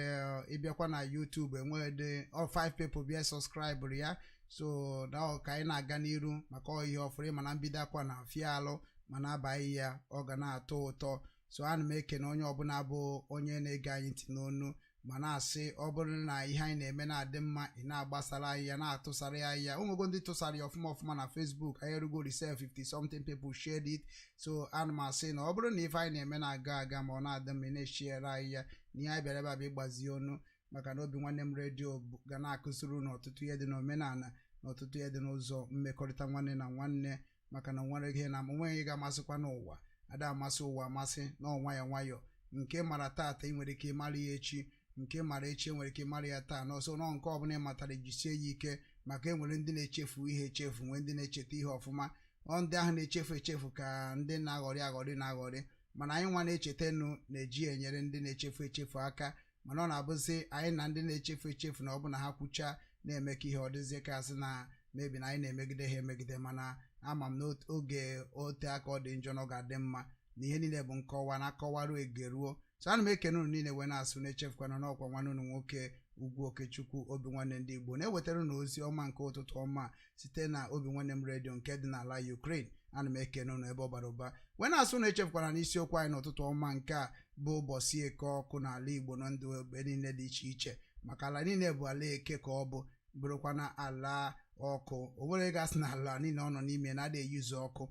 ịbịakwa na YouTube, enweghị dị all 5 people bịa subscribe ya. So na ọ ka anyị na-aga n'iru maka ọ ihe ọfụrụ ịma na mbido akwa na afịa alụ. Mana Mana abaghị ya, ọ ga na-atọ ụtọ. So ana m ekene onye ọbụla bụ onye na-ege anyị ntị n'onu, ma na-asị, ọ bụrụ na ihe anyị na-eme na-adị mma, ị na-agbasara anyị ya, na-atụsara ya ya. Onwego ndị tụsara ya ọfụma ọfụma na Facebook. Anyị erugo resef 50 something people shared it. So ana m asị na ọ bụrụ na ife anyị na-eme na-aga aga, ma ọ na-adị mma, ị na-eshiere anyị ya. Na ihe anyị bịara ebe a bụ ịgbazi onu, maka na Obi Nwanne m Redio ga na-akụziri unu ọtụtụ ihe dị n'omenala na ọtụtụ ihe dị n'ụzọ mmekọrịta nwanne na nwanne, maka na nwere ihe na onweghị ihe ga-amasịkwa n'ụwa ada amasị ụwa amasị na ọ nwayọọ nwayọọ. Nke mara taata, ị nwere ike ịmara ya echi. Nke mara echi, enwere ike ịmara ya taa. N'ọsọ nọ nke ọbụla ị matara, jisie ya ike, maka enwere ndị na-echefu ihe echefu, nwee ndị na-echeta ihe ọfụma. Ọ ndị ahụ na-echefu echefu ka ndị na-aghọrị aghọrị na-aghọrị, mana anyị nwa na-echetanu na-eji enyere ndị na-echefu echefu aka. Mana ọ na-abụzi anyị na ndị na-echefu echefu na ọ bụ na ha kwuchaa na-eme ka ihe ọ dịzie ka asị na mebi na anyị na-emegide ha emegide. Mana ama m n'oge ote aka ọ dị njọ na ọ ga-adị mma, na ihe niile bụ nkọwa na akọwaruo egeruo. So ana m ekene unu niile, wee na-asụ na-echefukwana n'ọkwa nwanne unu nwoke, Ugwu Okechukwu, Obi Nwanne ndị Igbo, na-ewetara unu ozi ọma nke ụtụtụ ọma site na Obi Nwanne m Redio nke dị n'ala Ukraine. Ana m ekene unu ebe ọ bara ụba, wee na-asụ na echefukwara n'isiokwu anyị n'ụtụtụ ọma nke a bụ ụbọchị Eke ọkụ n'ala Igbo na ndụ ebe niile dị iche iche, maka ala niile bụ ala eke ka ọ bụ, bụrụkwana ala ọkụ. O nwere gasị na ala niile ọ nọ n'ime na-ada eyuzu ọkụ.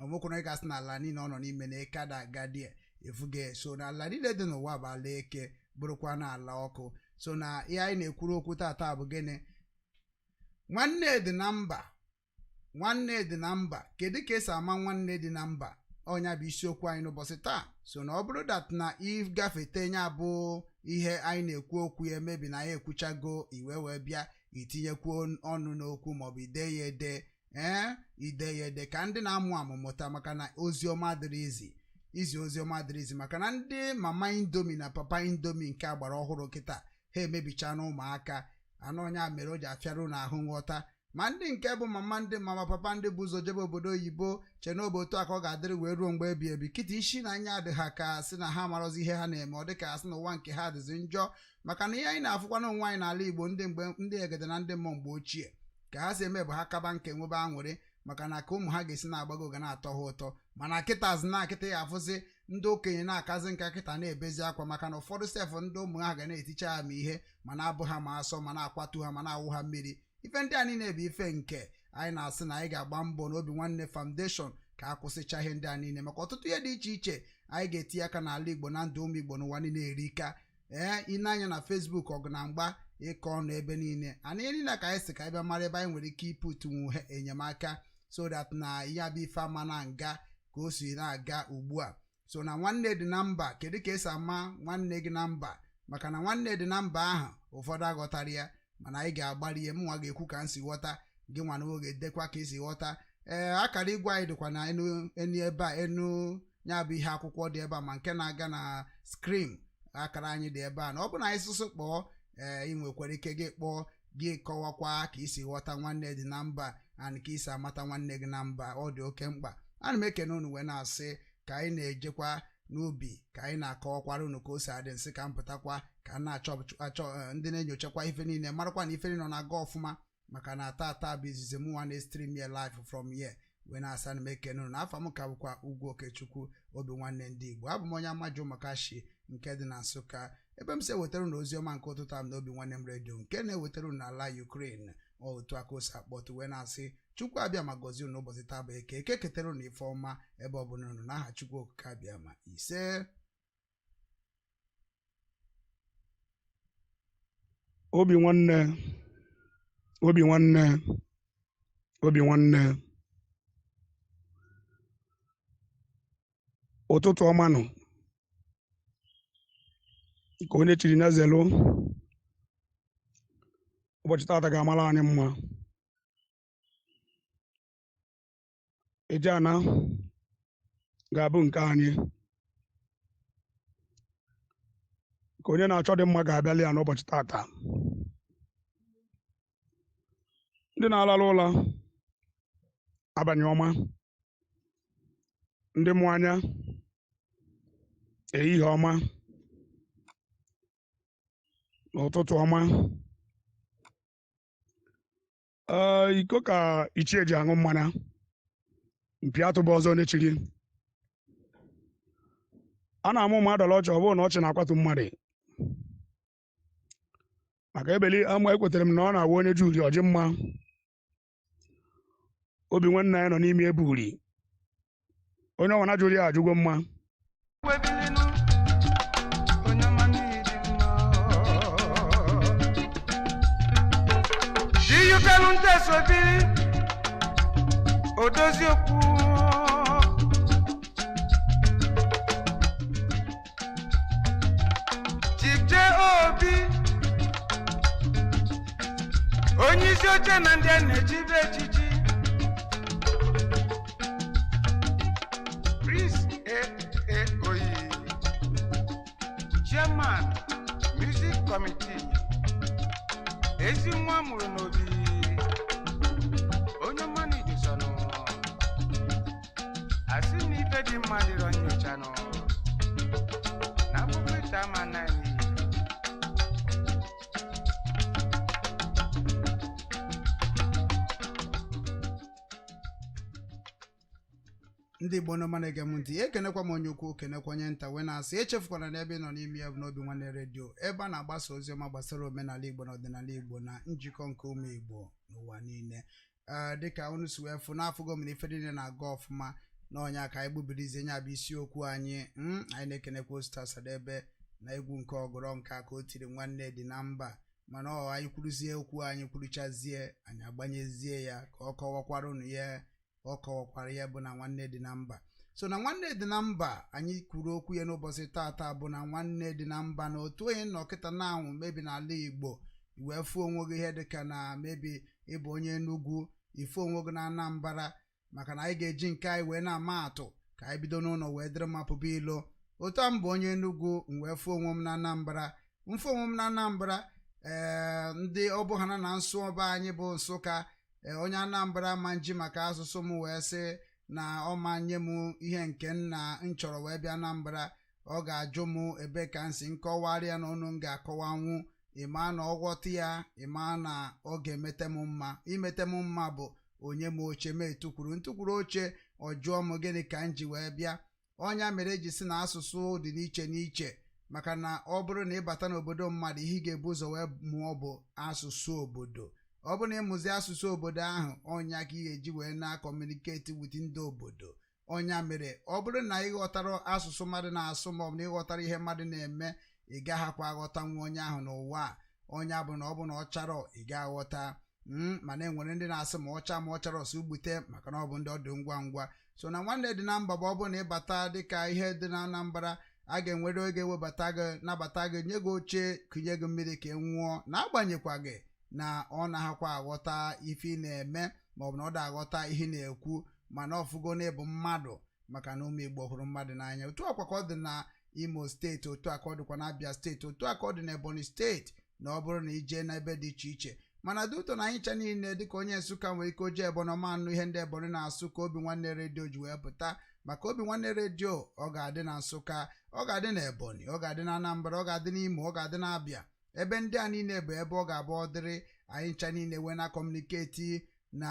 O nwekwara gasị na ala niile ọ nọ n'ime na eke ada agadi efuge. So na ala niile dị n'ụwa bụ ala eke, bụrụkwa na ala ọkụ. So na ihe anyị na-ekwuru okwu tata bụ gịnị? Nwanne dị na mba. Nwanne dị na mba, kedu ka esi ama nwanne dị na mba? Ọnya bụ isiokwu anyị n'ụbọchị taa. So na ọ bụrụ that na ịgafete nya bụ ihe anyị na-ekwu okwu ya, emebi na anyị ekwuchago, iwe wee bịa itinyekwuo ọnụ n'okwu, maọbụ ide ya ede, ee, ide ya ede, ka ndị na-amụ amụ mụta, maka na ozi ọma dịrị izi izi, ozi ọma dịrị izi, maka na ndị mama Indomie na papa Indomie nke agbara ọhụrụ kịta ha emebicha na ụmụaka anụ. Ọnya mere o ji afịarụ n'ahụ nghọta. Ma ndị nke bụ mama, ndị mama, papa, ndị bụ ụzọ jebe obodo oyibo che na otu a ka ọ ga-adịrị wee ruo mgbe ebi ebi. Kịta isi na anya adị ha ka sị na ha marọzi ihe ha na-eme. Ọ dịka asị na ụwa nke ha dịzi njọ, maka na ihe anyị na-afụkwa n'onwe anyị n'ala Igbo, ndị mgbe ndị egede na ndị mmụọ mgbe ochie ka ha si eme bụ ha kaba nke nwebe aṅụrị, maka na ka ụmụ ha ga-esi na-agbago ga na-atọ ha ụtọ. Mana kịta azụ na kịta ya afụzi ndị okenye na-akazi nka kịta na-ebezi akwa, maka na ụfọdụ sef ndị ụmụ ha ga na-eticha ha ma ihe, ma na-abụ ha ma asọ, ma na-akwatu ha, ma na-awụ ha mmiri. Ife ndị a niile bụ ife nke anyị na-asị na anyị ga-agba mbọ n'Obi Nwanne Foundation ka a kwụsịcha ihe ndị a niile, maka ọtụtụ ihe dị iche iche anyị ga-etinye aka n'ala Igbo na ndụ ụmụ Igbo n'ụwa niile erika. Ee, ịna-anya na Facebook, ọgụ na mgba, ịkọ ọnụ ebe niile ana ihe niile, ka anyị si ka anyị bịa mara ebe anyị nwere ike ịpụtụnwu enyemaka, so that na ya bụ ife ama na nga ka o si na-aga ugbu a. So na nwanne dị na mba, kedu ka esi ama nwanne gị na mba? Maka na nwanne dị na mba ahụ, ụfọdụ aghọtara ya, mana anyị ga-agbalị ihe mụnwa ga-ekwu ka m si ghọta, gị nwa na oge edekwa ka esi ghọta. Ee, akara igwe anyị dịkwa na enu enu ebe a, enu ya bụ ihe akwụkwọ dị ebe a, ma nke na-aga na screen. Akara anyị dị ebe a, na ọ bụ na anyị sụsụ kpọọ, ee, ị nwekwara ike gị kpọọ, gị kọwakwa ka isi ghọta nwanne dị na mba and ka isi amata nwanne gị na mba. Ọ dị oke mkpa. Ana m ekene unu, wee na-asị ka anyị na-ejekwa n'ubi, ka anyị na-akọwakwara unu ka o si adị. Nsị ka m pụtakwa ka m na-achọ achọ ndị na-enyochakwa ife niile, marakwa na ife niile ọ na-aga ọfụma, maka na tata bụ izizi mụ nwa na-stream ya live from here. Wee na-asa na m ekene unu. Na afọ m ka bụkwa Ugwu Okechukwu, Obi Nwanne ndị Igbo. Abụ m onye Amajụ Makashi nke dị na Nsụka, ebe m si ewetara unu ozi ọma nke ụtụtụ am na Obi Nwanne m Redio nke na-ewetara unu n'ala Ukraine. Otu aka o si akpọtụ, wee na-asị Chukwu abịa ma gọzie unu ụbọchị taa bụ Eke. Eke ketara unu ife ọma ebe ọ bụla unu, n'aha Chukwu Okike abịa ma. Ise. Obi nwanne, obi nwanne, obi nwanne, ụtụtụ ọma nụ. Ka onye chiri na zelu, ụbọchị tata ga-amara anyị mma. Ejeana ga-abụ nke anyị. Ka onye na-achọ dị mma ga-abịali ya n'ụbọchị tata. Ndị na-alala ụla, abalị ọma. Ndị mụ anya, ehihie ọma na ụtụtụ ọma. Ee, iko ka ichie ji aṅụ mmanya. Mpi atụba ọzọ n'echiri a na-amụ mmadụ ọchị, ọ bụrụ na ọchị na-akwatu mmadụ maka ebeli ama. Ekwetara m na ọ na-awụ onye ji uri ọjị mma. Obi nwanne anyị nọ n'ime ebe uri onye ọnwa jụrụ ya ajụgo mma. Webilinu, onye ọma n'ịdị mma. Jiyukelu ntesobiri, odozi okwu. Chief J. Obi, onye isi oche na ndị a na-echibe echichi. Prince A. A. Oyi, Chairman, Music Committee, ezi nwa mụrụ n'obi, onye ọma n'idusonụ, asị na ife dị mma dịrọ nyochanụ na akwụkwọ ite ama naanị. Ndị Igbo nọ mana ege m ntị, ekenekwa m onye ukwu, kenekwa onye nta, wee na-asị echefukwana n'ebe ị nọ n'ime ya bụ n'Obi Nwanne Redio, ebe a na-agbasa ozi ọma gbasara omenala Igbo na ọdịnala Igbo na njikọ nke ụmụ Igbo n'ụwa niile. Ee, dịka unu si wee fụ n'afọgo mere ife niile na-aga ọfụma na ọnya ka anyị gbubirizie nya bụ isiokwu anyị. Anyị na-ekenekwa Osita Sadebe na egwu nke ọgọrọ nke a ka o tiri "Nwanne Dị na Mba". Mana ọ anyị kwuruzie okwu anyị kwuruchazie, anyị agbanyezie ya ka ọ kọwakwara unu ya, ọ kọwakwara ya bụ na nwanne dị na mba. So na nwanne dị na mba anyị kwuru okwu ya n'ụbọchị taata bụ na nwanne dị na mba na otu onye nọ kịta na anwụ mebi n'ala Igbo wee fụọ onwe gị, ihe dịka na mebi ịbụ onye Enugu, ifu onwe gị na Anambra, maka na anyị ga-eji nke anyị wee na-ama atụ ka anyị bido n'ụlọ wee dịrị mapụba ilo. Otu a m bụ onye Enugu, m wee fụọ onwe m na Anambra, mfụ onwe m na Anambra. Ee, ndị ọ bụ ha na nsụ ọba anyị bụ Nsụka. Ee, onye Anambra ma nji maka asụsụ m wee sị na ọ ma nye m ihe nke nna m chọrọ wee bịa Anambra. Ọ ga-ajụ m ebe ka m si, nkọwarịa na ọnụ m ga-akọwanwu, ịma na ọ ghọta ya, ịma na ọ ga-emete m mma. Imete m mma bụ onye m oche m etukwuru ntụkwuru oche, ọ jụọ m gịnị ka m ji wee bịa. Ọnya mere eji si na asụsụ dị n'iche n'iche, maka na ọ bụrụ na ịbata n'obodo mmadụ, ihe ị ga-ebu ụzọ wee mụọ bụ asụsụ obodo. Ọ bụrụ na ịmụzi asụsụ obodo ahụ, ọnya ka ị ga-eji wee na-communicate with ndị obodo. Ọnya mere ọ bụrụ na ị ghọtara asụsụ mmadụ na-asụ, maọbụ na ịghọtara ihe mmadụ na-eme, ị gaghakwa aghọtanwu onye ahụ n'ụwa a. Ọnya bụ na ọ bụ na ọ chọrọ ị ga-aghọta, mana enwere ndị na-asị ma ọcha ma ọ chọrọ ọsọ ugbute, maka na ọ bụ ndị ọdụ ngwa ngwa. So na nwanne dị na mba bụ ọ bụrụ na ịbata dịka ihe dị na Anambra, a ga-enwere oge ewebata gị, nabata gị, nye gị oche, kụnye gị mmiri ka ị nwụọ, na-agbanyekwa gị na ọ na-ahakwa aghọta ife ị na-eme, maọbụ na ọ da-aghọta ihe ị na-ekwu, mana ọfụgo na ịbụ mmadụ, maka na ụmụ Igbo hụrụ mmadụ n'anya. Otu akwa ka ọ dị na Imo Steeti, otu a ka ọ dịkwa na Abia Steeti, otu a ka ọ dị na Ebonyi Steeti, na ọ bụrụ na ije n'ebe dị iche iche. Mana dị ụtọ na anyị ncha niile, dịka onye Nsụka nwere ike oje Ebonyi ọma anụ ihe ndị Ebonyi na-asụ, ka Obi Nwanne Redio ji wee pụta. Maka Obi Nwanne Redio, ọ ga-adị na Nsụka, ọ ga-adị na Ebonyi, ọ ga-adị na Anambra, ọ ga-adị n'Imo, ọ ga-adị na Abia. Ebe ndị a niile bụ ebe ọ ga-abụ ọ dịrị anyị ncha niile wee na communicate na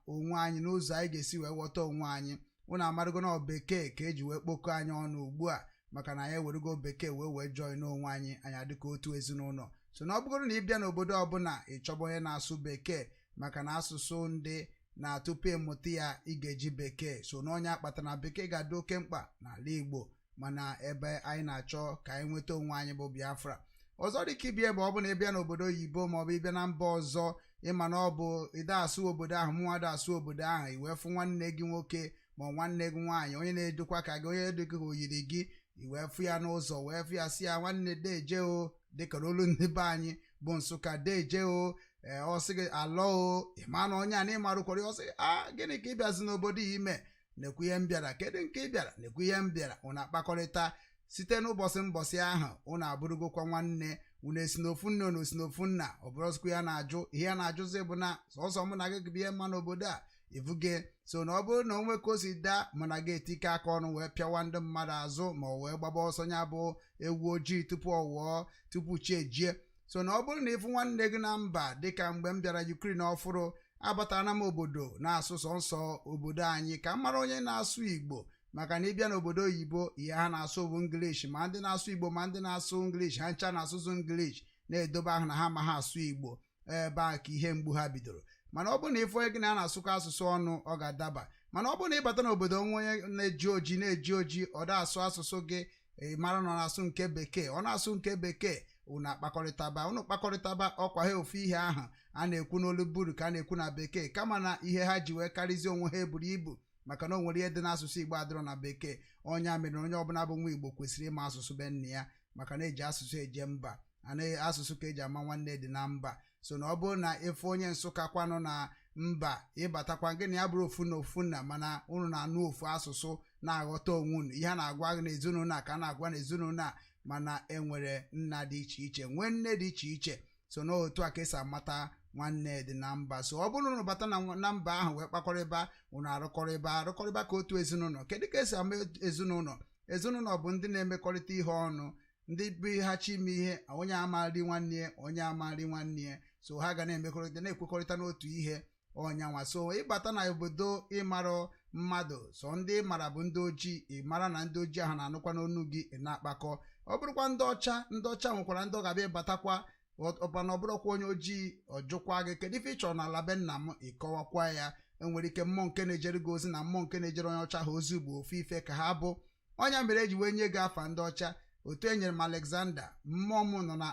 onwe anyị n'ụzọ anyị ga-esi wee ghọta onwe anyị. Unu amarụgo na bekee ka eji wee kpokọ anyị ọnụ ugbu a, maka na anyị ewerego bekee wee join onwe anyị, anyị adịka otu ezinụlọ. So na ọ bụgoro na ị bịa n'obodo ọbụla, ị chọba onye na-asụ bekee, maka na asụsụ ndị na tupu ịmụta ya ị ga-eji bekee. So na onye akpata na bekee ga-adị oke mkpa n'ala Igbo, mana ebe anyị na-achọ ka anyị nweta onwe anyị bụ Biafra. Ọzọ dị ka ibie bụ ọ bụ na ịbịa n'obodo oyibo maọbụ ịbịa na mba ọzọ, ịma na ọ bụ ide asụ obodo ahụ, mụnwa ada asụ obodo ahụ, i wee fụ nwanne gị nwoke ma nwanne gị nwaanyị, onye na-edokwa ka gị, onye dịka ka o yiri gị, i wee fụ ya n'ụzọ, wee fụ ya, sị ya, "Nwanne, deje o," dịka n'olu ndị be anyị bụ Nsụka, "Deje o." Ee, ọ sị gị alọ o. Ị ma na onye a na ịmarụkwara ya, ọ sị a, "Gịnị ka ị bịazi n'obodo ya ime?" "Nekwu ihe m bịara." "Kedu nke ị bịara?" "Nekwu ihe m bịara." Unu akpakọrịta site n'ụbọchị mbọsị ahụ, unu abụrụgokwa nwanne. Unu esi n'ofu nne, unu esi n'ofu nna. Ọ bụrụzikwa ya na-ajụ ihe ya na-ajụzi bụ na sọsọ mụ na gị bụ ihe mma n'obodo a ivuge. So na ọ bụrụ na o nwe ka o si daa, mụ na gị etike aka ọnụ wee pịawa ndị mmadụ azụ, ma ọ wee gbaba ọsọ, ya bụ ewu ojii tupu ọ wụọ tupu chi ejie. So na ọ bụrụ na ịfụ nwanne gị na mba, dịka mgbe m bịara Ukraine ọfụrụ, Abatara m obodo na-asụ sọ nsọ obodo anyị ka m mara onye na-asụ Igbo, maka na ịbịa n'obodo oyibo, ihe ha na-asụ bụ English. Ma ndị na-asụ Igbo ma ndị na-asụ English, ha ncha na-asụsụ English, na-edobe ahụ na ha ma ha asụ Igbo. Ebe a ka ihe mgbu ha bidoro. Mana ọ bụrụ na ịfụ onye gị na a na-asụkọ asụsụ ọnụ, ọ ga-adaba. Mana ọ bụrụ na ịbata n'obodo onwe onye na-eji oji na-eji oji, ọ da asụ asụsụ gị, ị mara na ọ na-asụ nke bekee, ọ na-asụ nke bekee, unu akpakọrịtaba, unu kpakọrịtaba. Ọkwa ha ofu ihe ahụ a na-ekwu n'olu buru ka a na-ekwu na bekee, kama na ihe ha ji wee karịzie onwe ha eburu ibu, maka na o nwere ihe dị n'asụsụ Igbo adịrọ na bekee. Onye a mere onye ọbụla bụ nwa Igbo kwesịrị ịma asụsụ be nna ya, maka na eji asụsụ eje mba, anaghị asụsụ ka eji ama nwanne dị na mba. So na ọ bụrụ na ịfụ onye Nsụka kwanụ na mba, ịbatakwa, gị na ya bụrụ ofu na ofu nna, mana unu na-anụ ofu asụsụ, na-aghọta onwe unu. Ihe a na-agwa gị n'ezinụlọ a ka a na-agwa n'ezinụlọ a, mana enwere nna dị iche iche, nwee nne dị iche iche. So n'otu a ka esi amata nwanne dị na mba. So ọ bụrụ na unu bata na mba ahụ wee kpakọrịba, unu arụkọrịba arụkọrịba ka otu ezinụlọ. Kedu ka esi ama ezinụlọ? Ezinụlọ bụ ndị na-emekọrịta ihe ọnụ, ndị bụ ha chi ime ihe, onye amari nwanne ya, onye amari nwanne ya. So ha ga na-emekọrịta, na-ekwekọrịta n'otu ihe ọnyanwa. So ịbata na obodo ịmarọ mmadụ, so ndị mara bụ ndị ojii, ị mara na ndị ojii ahụ na-anụkwa n'onu gị, ị na-akpakọ. Ọ bụrụkwa ndị ọcha, ndị ọcha nwekwara ndị ọ ga-abịa ịbatakwa ọbana, ọ bụrụkwa onye ojii, ọ jụkwa gị, "Kedu ife ị chọrọ n'ala be nna m?" Ịkọwakwa ya. Enwere ike mmụọ nke na-ejere gị ozi na mmụọ nke na-ejere onye ọcha ha ozi bụ ofu ife ka ha bụ. Ọnya mere eji wee nye gị afa ndị ọcha. Otu e nyere m Alexander, mmụọ m nọ na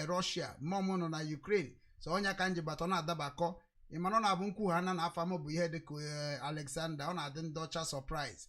Russia, mmụọ m nọ na Ukraine. So ọnya ka m ji bata, ọ na-adabakọ. Ị mara ọ na-abụ nkwu ha na afa m bụ ihe dịka Alexander, ọ na-adị ndị ọcha surprise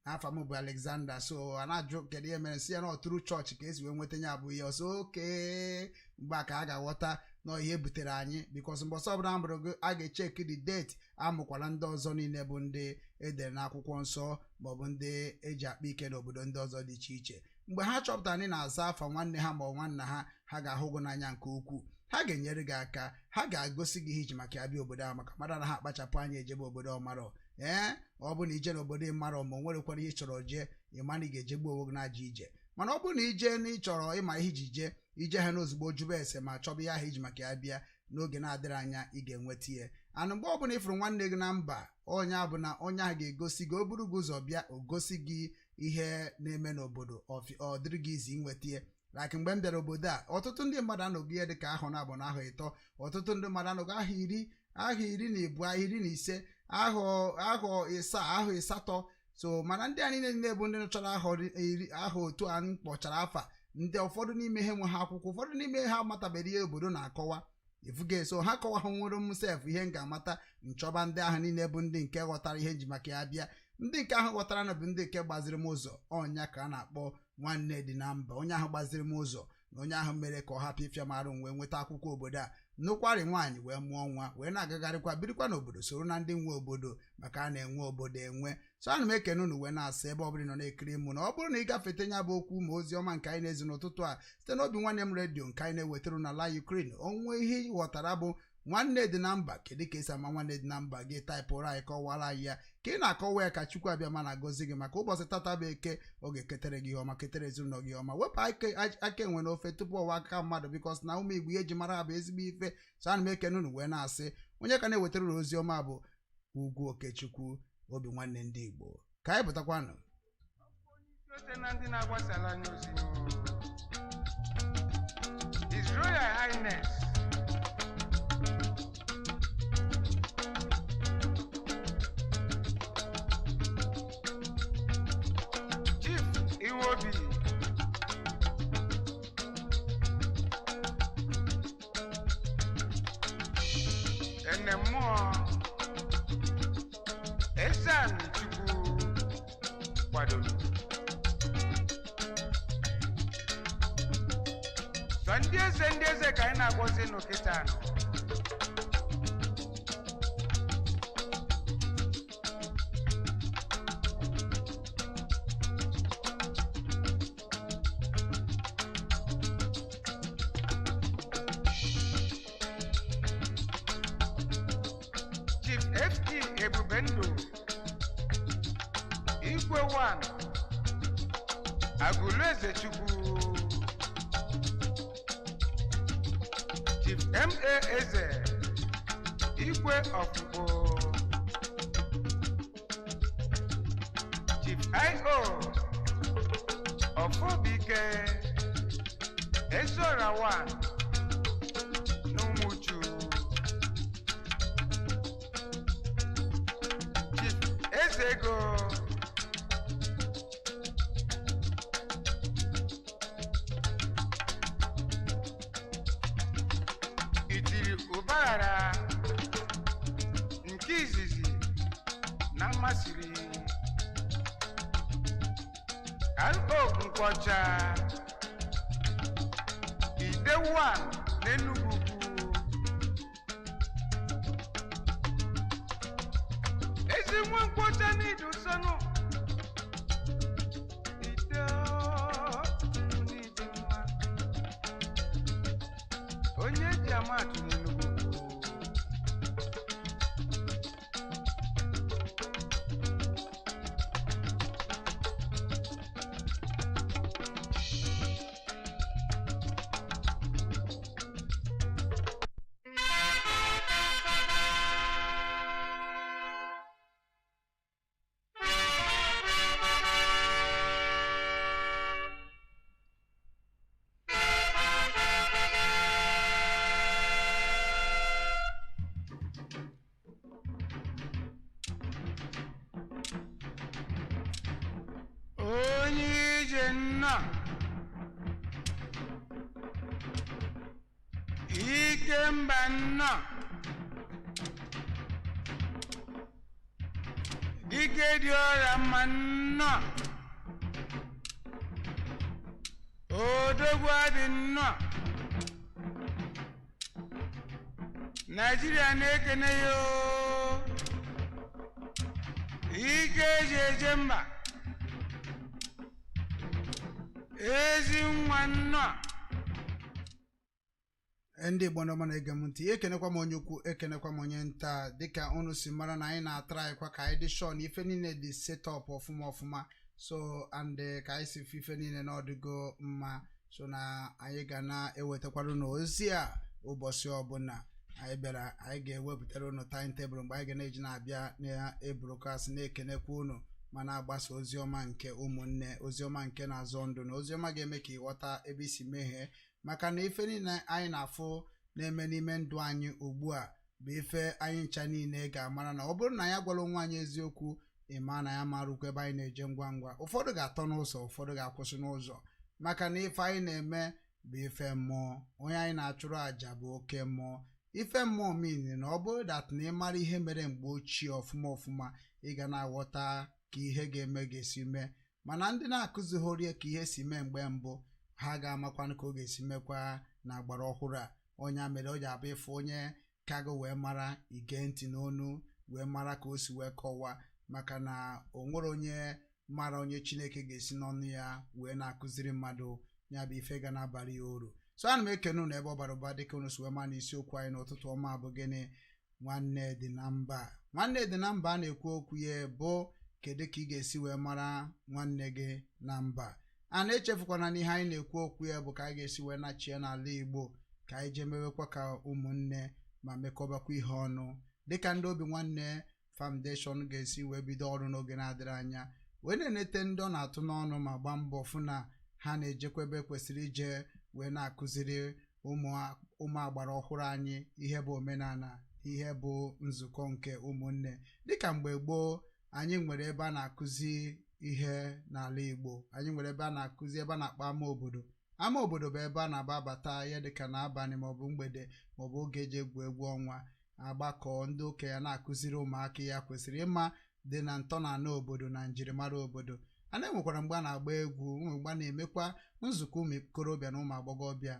na afa m bụ Alexander. So a na-ajụ kedu ihe mere, si ya na ọtụrụ chọọchị ka esi wee nweta ya bụ ihe ọsọ oke mgbe a ka a ga-aghọta na ihe butere anyị, because mbọsọ ọbụla a mụrụ gị, a ga-echeki the date amụkwara ndị ọzọ niile bụ ndị edere n'akwụkwọ nsọ maọbụ ndị eji akpa ike n'obodo ndị ọzọ dị iche iche. Mgbe ha chọpụtara na ị na-aza afa nwanne ha ma ọ nwanna ha, ha ga-ahụ gị n'anya nke ukwuu, ha ga-enyere gị aka, ha ga-agosi gị ihe iji maka ya bịa obodo ahụ, maka mmadụ anaghị akpachapụ anya ejebe obodo ọmarọ. Ee, ọ bụ na ije n'obodo ịmarọ, ma o nwerekwara ihe ị chọrọ jee, ịma na ị ga-ejegbu onwe gị na-aja ije. Mana ọ bụrụ na ije na ị chọrọ ịma ihe iji jee ije ha n'ozugbo, jụba ese ma chọba ihe ahụ iji maka ya bịa, n'oge na-adịrị anya ị ga-enweta ihe anụ. Mgbe ọbụla ịfụrụ nwanne gị na mba, onye bụ na onye ahụ ga-egosi gị, o buru gị ụzọ bịa, o gosi gị ihe na-eme n'obodo, ọ dịrị gị izi inweta ihe. Like mgbe m bịara obodo a, ọtụtụ ndị mmadụ anọghị ihe dịka ahọ na abụọ na ahọ 3. Ọtụtụ ndị mmadụ anọghị ahọ 10, ahọ 12, ahọ 15, ahọ 7, ahọ 8. So mana ndị a niile niile bụ ndị nọchara ahọ 10, ahọ otu a m kpọchara afa, ndị ụfọdụ n'ime ha enwe ha akwụkwọ, ụfọdụ n'ime ha amatabeghị ihe obodo na-akọwa ifuge. So ha kọwa ha nwere m sef ihe m ga-amata nchọba. Ndị ahụ niile bụ ndị nke ghọtara ihe nji maka ya bịa. Ndị nke ahụ ghọtara na bụ ndị nke gbaziri m ụzọ. Ọnya ka a na-akpọ nwanne dị na mba. Onye ahụ gbaziri m ụzọ na onye ahụ mere ka ọ hapụ ịfịa m arụ, wee nweta akwụkwọ obodo a, nụkwarị nwaanyị, wee mụọ nwa, wee na-agagharịkwa, birikwa n'obodo, soro na ndị nwe obodo, maka a na-enwe obodo enwe. So ana m ekene unu wee na-asị, ebe ọ bụla ị nọ na-ekiri mụ, na ọ bụrụ na ị gafete nya bụ okwu ma ozi ọma nke anyị na-ezi n'ụtụtụ a site n'obi nwanne m redio nke anyị na-ewetara n'ala Ukraine, onwe ihe ị ghọtara bụ nwanne dị na mba, kedu ka esi ama nwanne dị na mba, gị taịpụrụ anyị, kọwara anyị ya. Ka ị na-akọwa ya, ka Chukwu abịa ma na-agọzi gị, maka ụbọchị tata bụ Eke, ọ ga-eketere gị ihe ọma, ketere ezinụlọ gị ọma. Wepụ aka enwe n'ofe tupu ọwa aka mmadụ, because na ụmụ Igbo ihe eji mara ha bụ ezigbo ife. So ana m ekene unu wee na-asị, onye ka na-ewetara unu ozi ọma bụ Ugwu Okechukwu, obi nwanne ndị Igbo. Ka anyị pụtakwanụ. Oche na ndị na-agbasara anyị ozi, His Royal Highness Chief Iwobi Enemụọ Ezeani Chukwu kwadoro sọ ndị eze, ndị eze ka anyị na-agwọzi n'okịta anọ. Chief FT Ebubendụ Igwe 1 Agụlụeze Chukwu, Chief M.A. Eze, Igwe Ọfụkpo, Chief I.O. Ọfọbike, Ezeora 1 n'Ụmụchu, Chief Ezego, Itiri Ụbaghara nke izizi na mmasịrị L.O. Nkwọcha, Ide 1 n'Enugu Ukwu. Ezi nwa nkwọcha n'idu nsọnụ ide oo, n'ịdị mma, onye eji ama atụ n'Enugu Ukwu. Onye ije nna, ike mba nna, dike dị ọrịa mma nna, odogwu adị nna, Naijiria na-ekene ya oo. Ike eji eje mba, ezi nwa nna. Ndị Igbo ndị ọma na-ege m ntị, ekenekwa m onye ukwu, ekenekwa m onye nta. Dịka unu si mara na anyị na-atara anyịkwa ka anyị dị sure na ife niile dị set up ọfụma ọfụma. So and ka anyị si fụ ife niile na ọdịgo mma, so na anyị ga na-ewetakwara unu ozi a ụbọchị ọbụla anyị bịara. Anyị ga-ewepụtara unu timetable mgbe anyị ga na-eji na-abịa na-ebrokasị, na-ekenekwa unu ma na-agbasa oziọma nke ụmụnne, oziọma nke na-azọ ndụ na oziọma ga-eme ka ịghọta ebe isi mehie, maka na ife niile anyị na-afụ na-eme n'ime ndụ anyị ugbu a bụ ife anyị ncha niile ga-amara na ọ bụrụ na ya gwara onwe anyị eziokwu, ịma na ya marụkwa ebe anyị na-eje ngwa ngwa. Ụfọdụ ga-atọ n'ụzọ, ụfọdụ ga-akwụsị n'ụzọ, maka na ife anyị na-eme bụ ife mmụọ. Onye anyị na-achụrụ àjà bụ oke mmụọ. Ife mmụọ mean na ọ bụrụ that na ị mara ihe mere mgbe ochie ọfụma ọfụma, ị ga na-aghọta ka ihe ga-eme ga-esi mee. Mana ndị na-akụzighori ka ihe si mee mgbe mbụ, ha ga-amakwanụ ka ọ ga-esi mekwa na agbara ọhụrụ a. Onye mere o ji abụ ịfụ onye kago wee mara, ige ntị n'onu wee mara ka o si wee kọwaa, maka na o nwere onye mara onye Chineke ga-esi n'ọnụ ya wee na-akụziri mmadụ ya bụ ife ga na-abara ya uru. So ana m ekene unu ebe ọ bara ụba, dịka unu si wee ma na isiokwu anyị n'ụtụtụ ọma bụ gịnị? Nwanne dị na mba. Nwanne dị na mba a na-ekwu okwu ya bụ kedu ka ị ga-esi wee mara nwanne gị na mba a. Na-echefukwana na ihe anyị na-ekwu okwu ya bụ ka anyị ga-esi wee nachie n'ala Igbo, ka anyị jee mewekwa ka ụmụnne ma mekọbakwa ihe ọnụ, dịka ndị Obi Nwanne Foundation ga-esi wee bido ọrụ n'oge na-adịrị anya, wee na-enete ndị ọ na-atụ n'ọnụ ma gbaa mbọ fụ na ha na-ejekwa ebe kwesịrị ije, wee na-akụziri ụmụ agbara ọhụrụ anyị ihe bụ omenala, ihe bụ nzukọ nke ụmụnne. Dịka mgbe gboo, anyị nwere ebe a na-akụzi ihe n'ala Igbo. Anyị nwere ebe a na-akụzi, ebe a na-akpọ ama obodo. Ama obodo bụ ebe a na-aba abata ihe dịka n'abalị maọbụ mgbede maọbụ oge eji egwu egwu ọnwa, agbakọ ndị okenye na-akụziri ụmụaka ya kwesịrị ịma dị na ntọala obodo na njirimara obodo. A na-enwekwara mgbe a na-agba egwu, nwe mgbe a na-emekwa nzukọ ụmụ ikorobịa na ụmụ agbọghọbịa,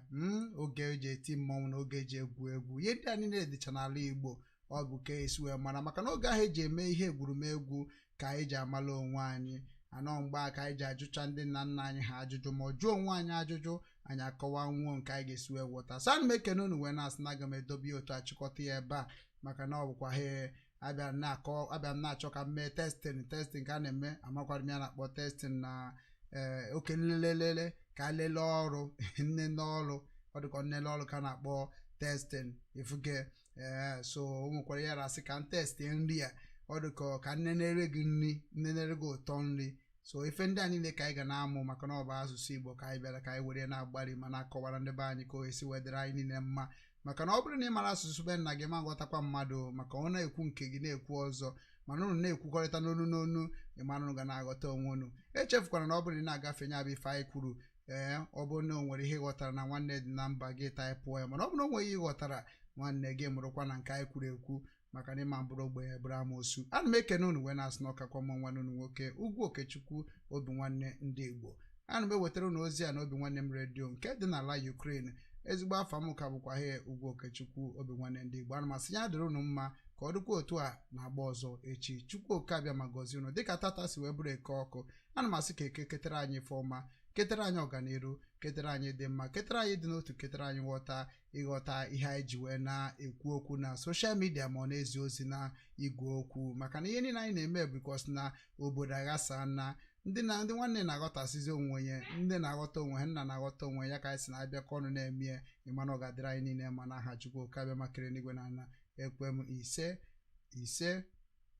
oge eji eti mmọnwụ na oge eji egwu egwu. Ihe ndị a niile dịcha n'ala Igbo. Ọ bụ ka esi wee mara, maka na oge ahụ eji eme ihe egwurumegwu ka anyị ji amala onwe anyị anọ. Mgbe a ka anyị ji ajụcha ndị nna nna anyị ha ajụjụ, ma ọ jụọ onwe anyị ajụjụ, anyị akọwa nwuo nke anyị ga-esi wee ghọta. So ana m ekene unu wee na-asị na aga m edobe ya otu achịkọta ya ebe a, maka na ọ bụkwa ha abịa na-akọ, abịa m na-achọ ka m mee testing. Testing ka a na-eme, amakwara m ya na-akpọ testing na ee oke nlelelele ka a lelee ọrụ, nnene ọrụ. Ọ dịka nnele ọrụ ka a na-akpọ testing. Ifuge Ee, so o nwekwara ya rasị ka m test nri a, ọ dị ka nnenere gị nri, nnenere gị ụtọ nri. So ife ndị a niile ka anyị ga na-amụ, maka na ọ bụ asụsụ Igbo ka anyị bịara ka anyị were na-agbari ma na-akọwara ndị be anyị ka o esi wedịrị anyị niile mma. Maka na ọ bụrụ na ị mara asụsụ be nna gị, ma nghọtakwa mmadụ, maka ọ na-ekwu nke gị na-ekwu ọzọ, mana unu na-ekwukọrịta n'onu n'onu, ị mara unu ga na-aghọta onwe unu. Echefukwara na ọ bụrụ na ị na-agafe nya bụ ife anyị kwuru. Ee, ọ bụrụ na o nwere ihe ị ghọtara na nwanne dị na mba gị, taịpụọ ya. Mana ọ bụrụ na o nweghị ihe ị ghọtara, nwanne gị, mụrụkwa na nke anyị kwuru ekwu, maka na ịma mbụrụ ogbenye bụrụ amoosu. Ana m ekene unu wee na-asị na ọkakwa mma. Nwanne unu nwoke, Ugwu Okechukwu, Obi Nwanne ndị Igbo. Ana m ewetara unu ozi a na Obi Nwanne m Redio nke dị n'ala Ukraine. Ezigbo afọ m ka bụkwa he Ugwu Okechukwu, Obi Nwanne ndị Igbo. Ana m asị ya dịrị unu mma, ka ọ dịkwa otu a na-agba ọzọ echi. Chukwu Oke abịa ma gọzie unu dịka tata si wee bụrụ eke ọkụ. Ana m asị ka eke ketara anyị ife ọma, ketara anyị ọganiru, ketara anyị dị mma, ketara anyị dị n'otu, ketara anyị nghọta, ịghọta ihe anyị ji wee na-ekwu okwu na social media ma ọ na-ezi ozi na igwe okwu. Maka na ihe niile anyị na-eme bikos na obodo aghasa na ndị na ndị nwanne na-aghọtasịzi onwe onye, ndị na-aghọta onwe ha, nna na-aghọta onwe ya, ka anyị si na-abịakọ ọnụ na-eme. Ịmana ọ ga-adịrị anyị niile ma n'aha Chukwu Oke abịa makere n'igwe na ana. Ekwe m, ise, ise,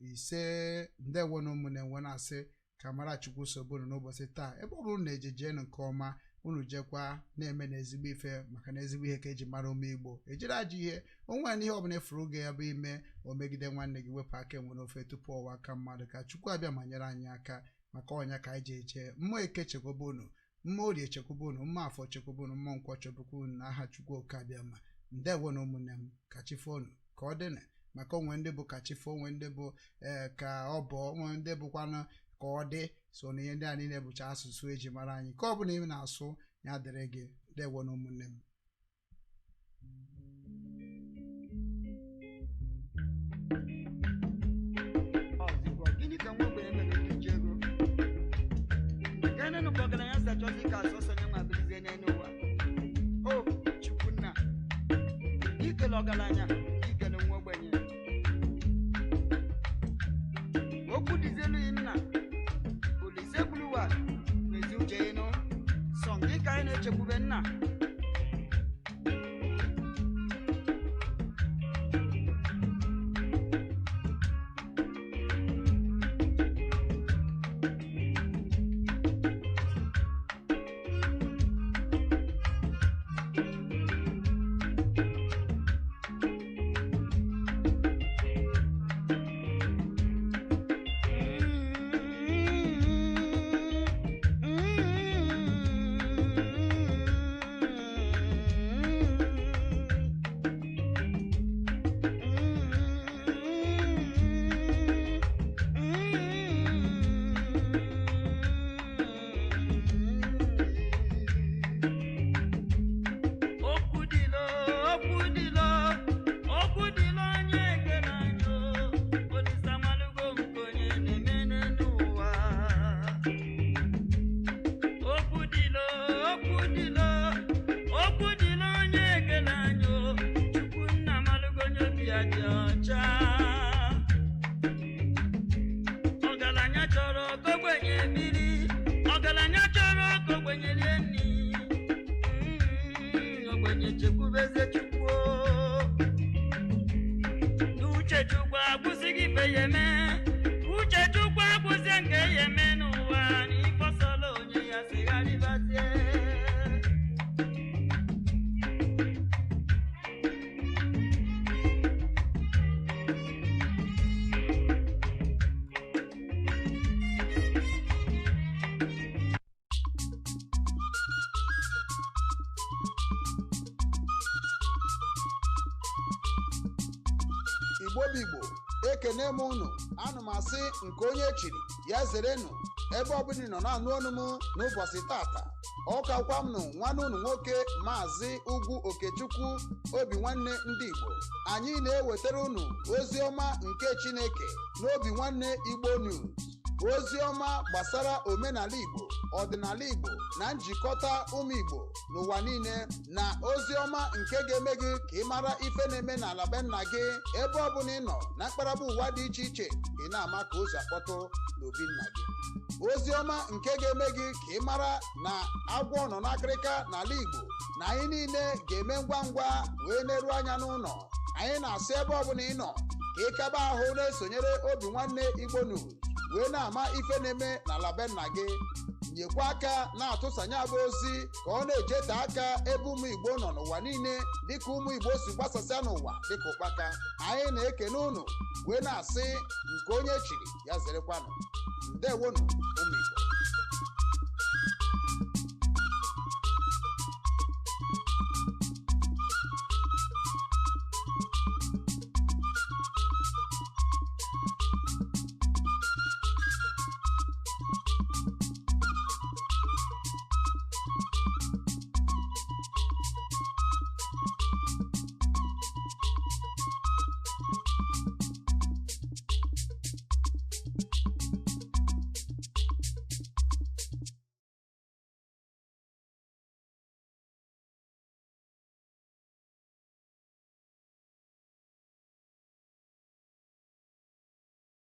ise. Ndewo na ụmụ na-enwe na-asị ka mara Chukwu sobunu n'ụbọchị taa. Ebe ọ bụrụ na ejejienụ nke ọma, unu jekwa na-eme na ezigbo ife, maka na ezigbo ihe ka eji mara ụmụ Igbo. Ejiri ajọ ihe onwe na ihe ọbụla efuru oge ya bụ ime o megide nwanne gị, wepụ aka enwe n'ofe tupu ọwa aka mmadụ. Ka Chukwu abịa ma nyere anyị aka, maka ọnya ka anyị ji eje. Mmụọ eke chekwaba unu, mmụọ orie chekwaba unu, mmụọ afọ chekwaba unu, mmụọ nkwọ chekwaba unu n'aha Chukwu Oke abịa ma. Ndewo na ụmụnne m, ka chi foo unu, ka ọ dịnị. Maka onwe ndị bụ ka chi foo, onwe ndị bụ ee ka ọ bụ, onwe ndị bụkwanụ ka ọ dị. So na ihe ndị a niile bụcha asụsụ eji mara anyị. Ka ọ bụla ị na-asụ ya dịrị gị. Ndewo na ụmụnne m. Ọzịkwa gịnị ka nwa ogbenye mere oke ji ego maka enenụ ka ọgaranya si achọzi ka asọsọ nye nwa bilizie n'elu ụwa? O Chukwunna, ikele ọgaranya, ikele nwa ogbenye, okwu dịzielu yi. Nna Olise gbuluwa n'ezi uche ịnụ sọ nke ka anyị na-echekwube nna. Okwu dịlọ, okwu dịlọ, okwu dịlọ. Onye ekele anyị o, Olisa malụgo nke onye na-eme n'ụwa. Okwu dịlọ, okwu dịlọ, okwu dịlọ. Onye ekele anyị o, Chukwu nna malụgo onye obi ya dị ọcha. Ọgaranya chọrọ ka ogbenye biri, ọgaranya chọrọ ka ogbenye rie nri. Ogbenye chekwubeze Chukwu o. N'uche Chukwu akwụsịghị ife ya eme, uche Chukwu akwụsị nke ya eme n'ụwa, na ife ọsọla onye ya sigharịbazie. Igbo bụ Igbo, ekene m unu. Anụ m asị nke onye chiri ya zerenụ. Ebe ọbụla ị nọ na-anụ ọnụ m n'ụbọchị tata, ọkakwa m nụ nwanne unu nwoke, Maazị Ugwu Okechukwu, Obi Nwanne ndị Igbo. Anyị na-ewetara unu ozi ọma nke Chineke n'Obi Nwanne Igbo News, ozi ọma gbasara omenala Igbo, ọdịnala Igbo na njikọta ụmụ Igbo n'ụwa niile, na ozi ọma nke ga-eme gị ka ị mara ife na-eme n'ala be nna gị. Ebe ọ bụla ị nọ na mkparaba ụwa dị iche iche, ị na-ama ka ụzọ akpọtụ n'obi nna gị. Ozi ọma nke ga-eme gị ka ị mara na agwọ nọ n'akịrịka n'ala Igbo, na anyị niile ga-eme ngwa ngwa wee neruo anya n'ụlọ. Anyị na-asị ebe ọbụla ị nọ ka ị kaba ahụ na-esonyere Obi Nwanne Igbo News wee na-ama ife na-eme n'ala be nna gị. Nyekwa aka na-atụsanye abụ ozi ka ọ na-ejete aka ebe ụmụ Igbo nọ n'ụwa niile, dịka ụmụ Igbo si gbasasịa n'ụwa dịka ụkpaka. Anyị na-ekene unu wee na-asị nke onye chiri ya zerekwanụ. Ndewonu, ụmụ Igbo.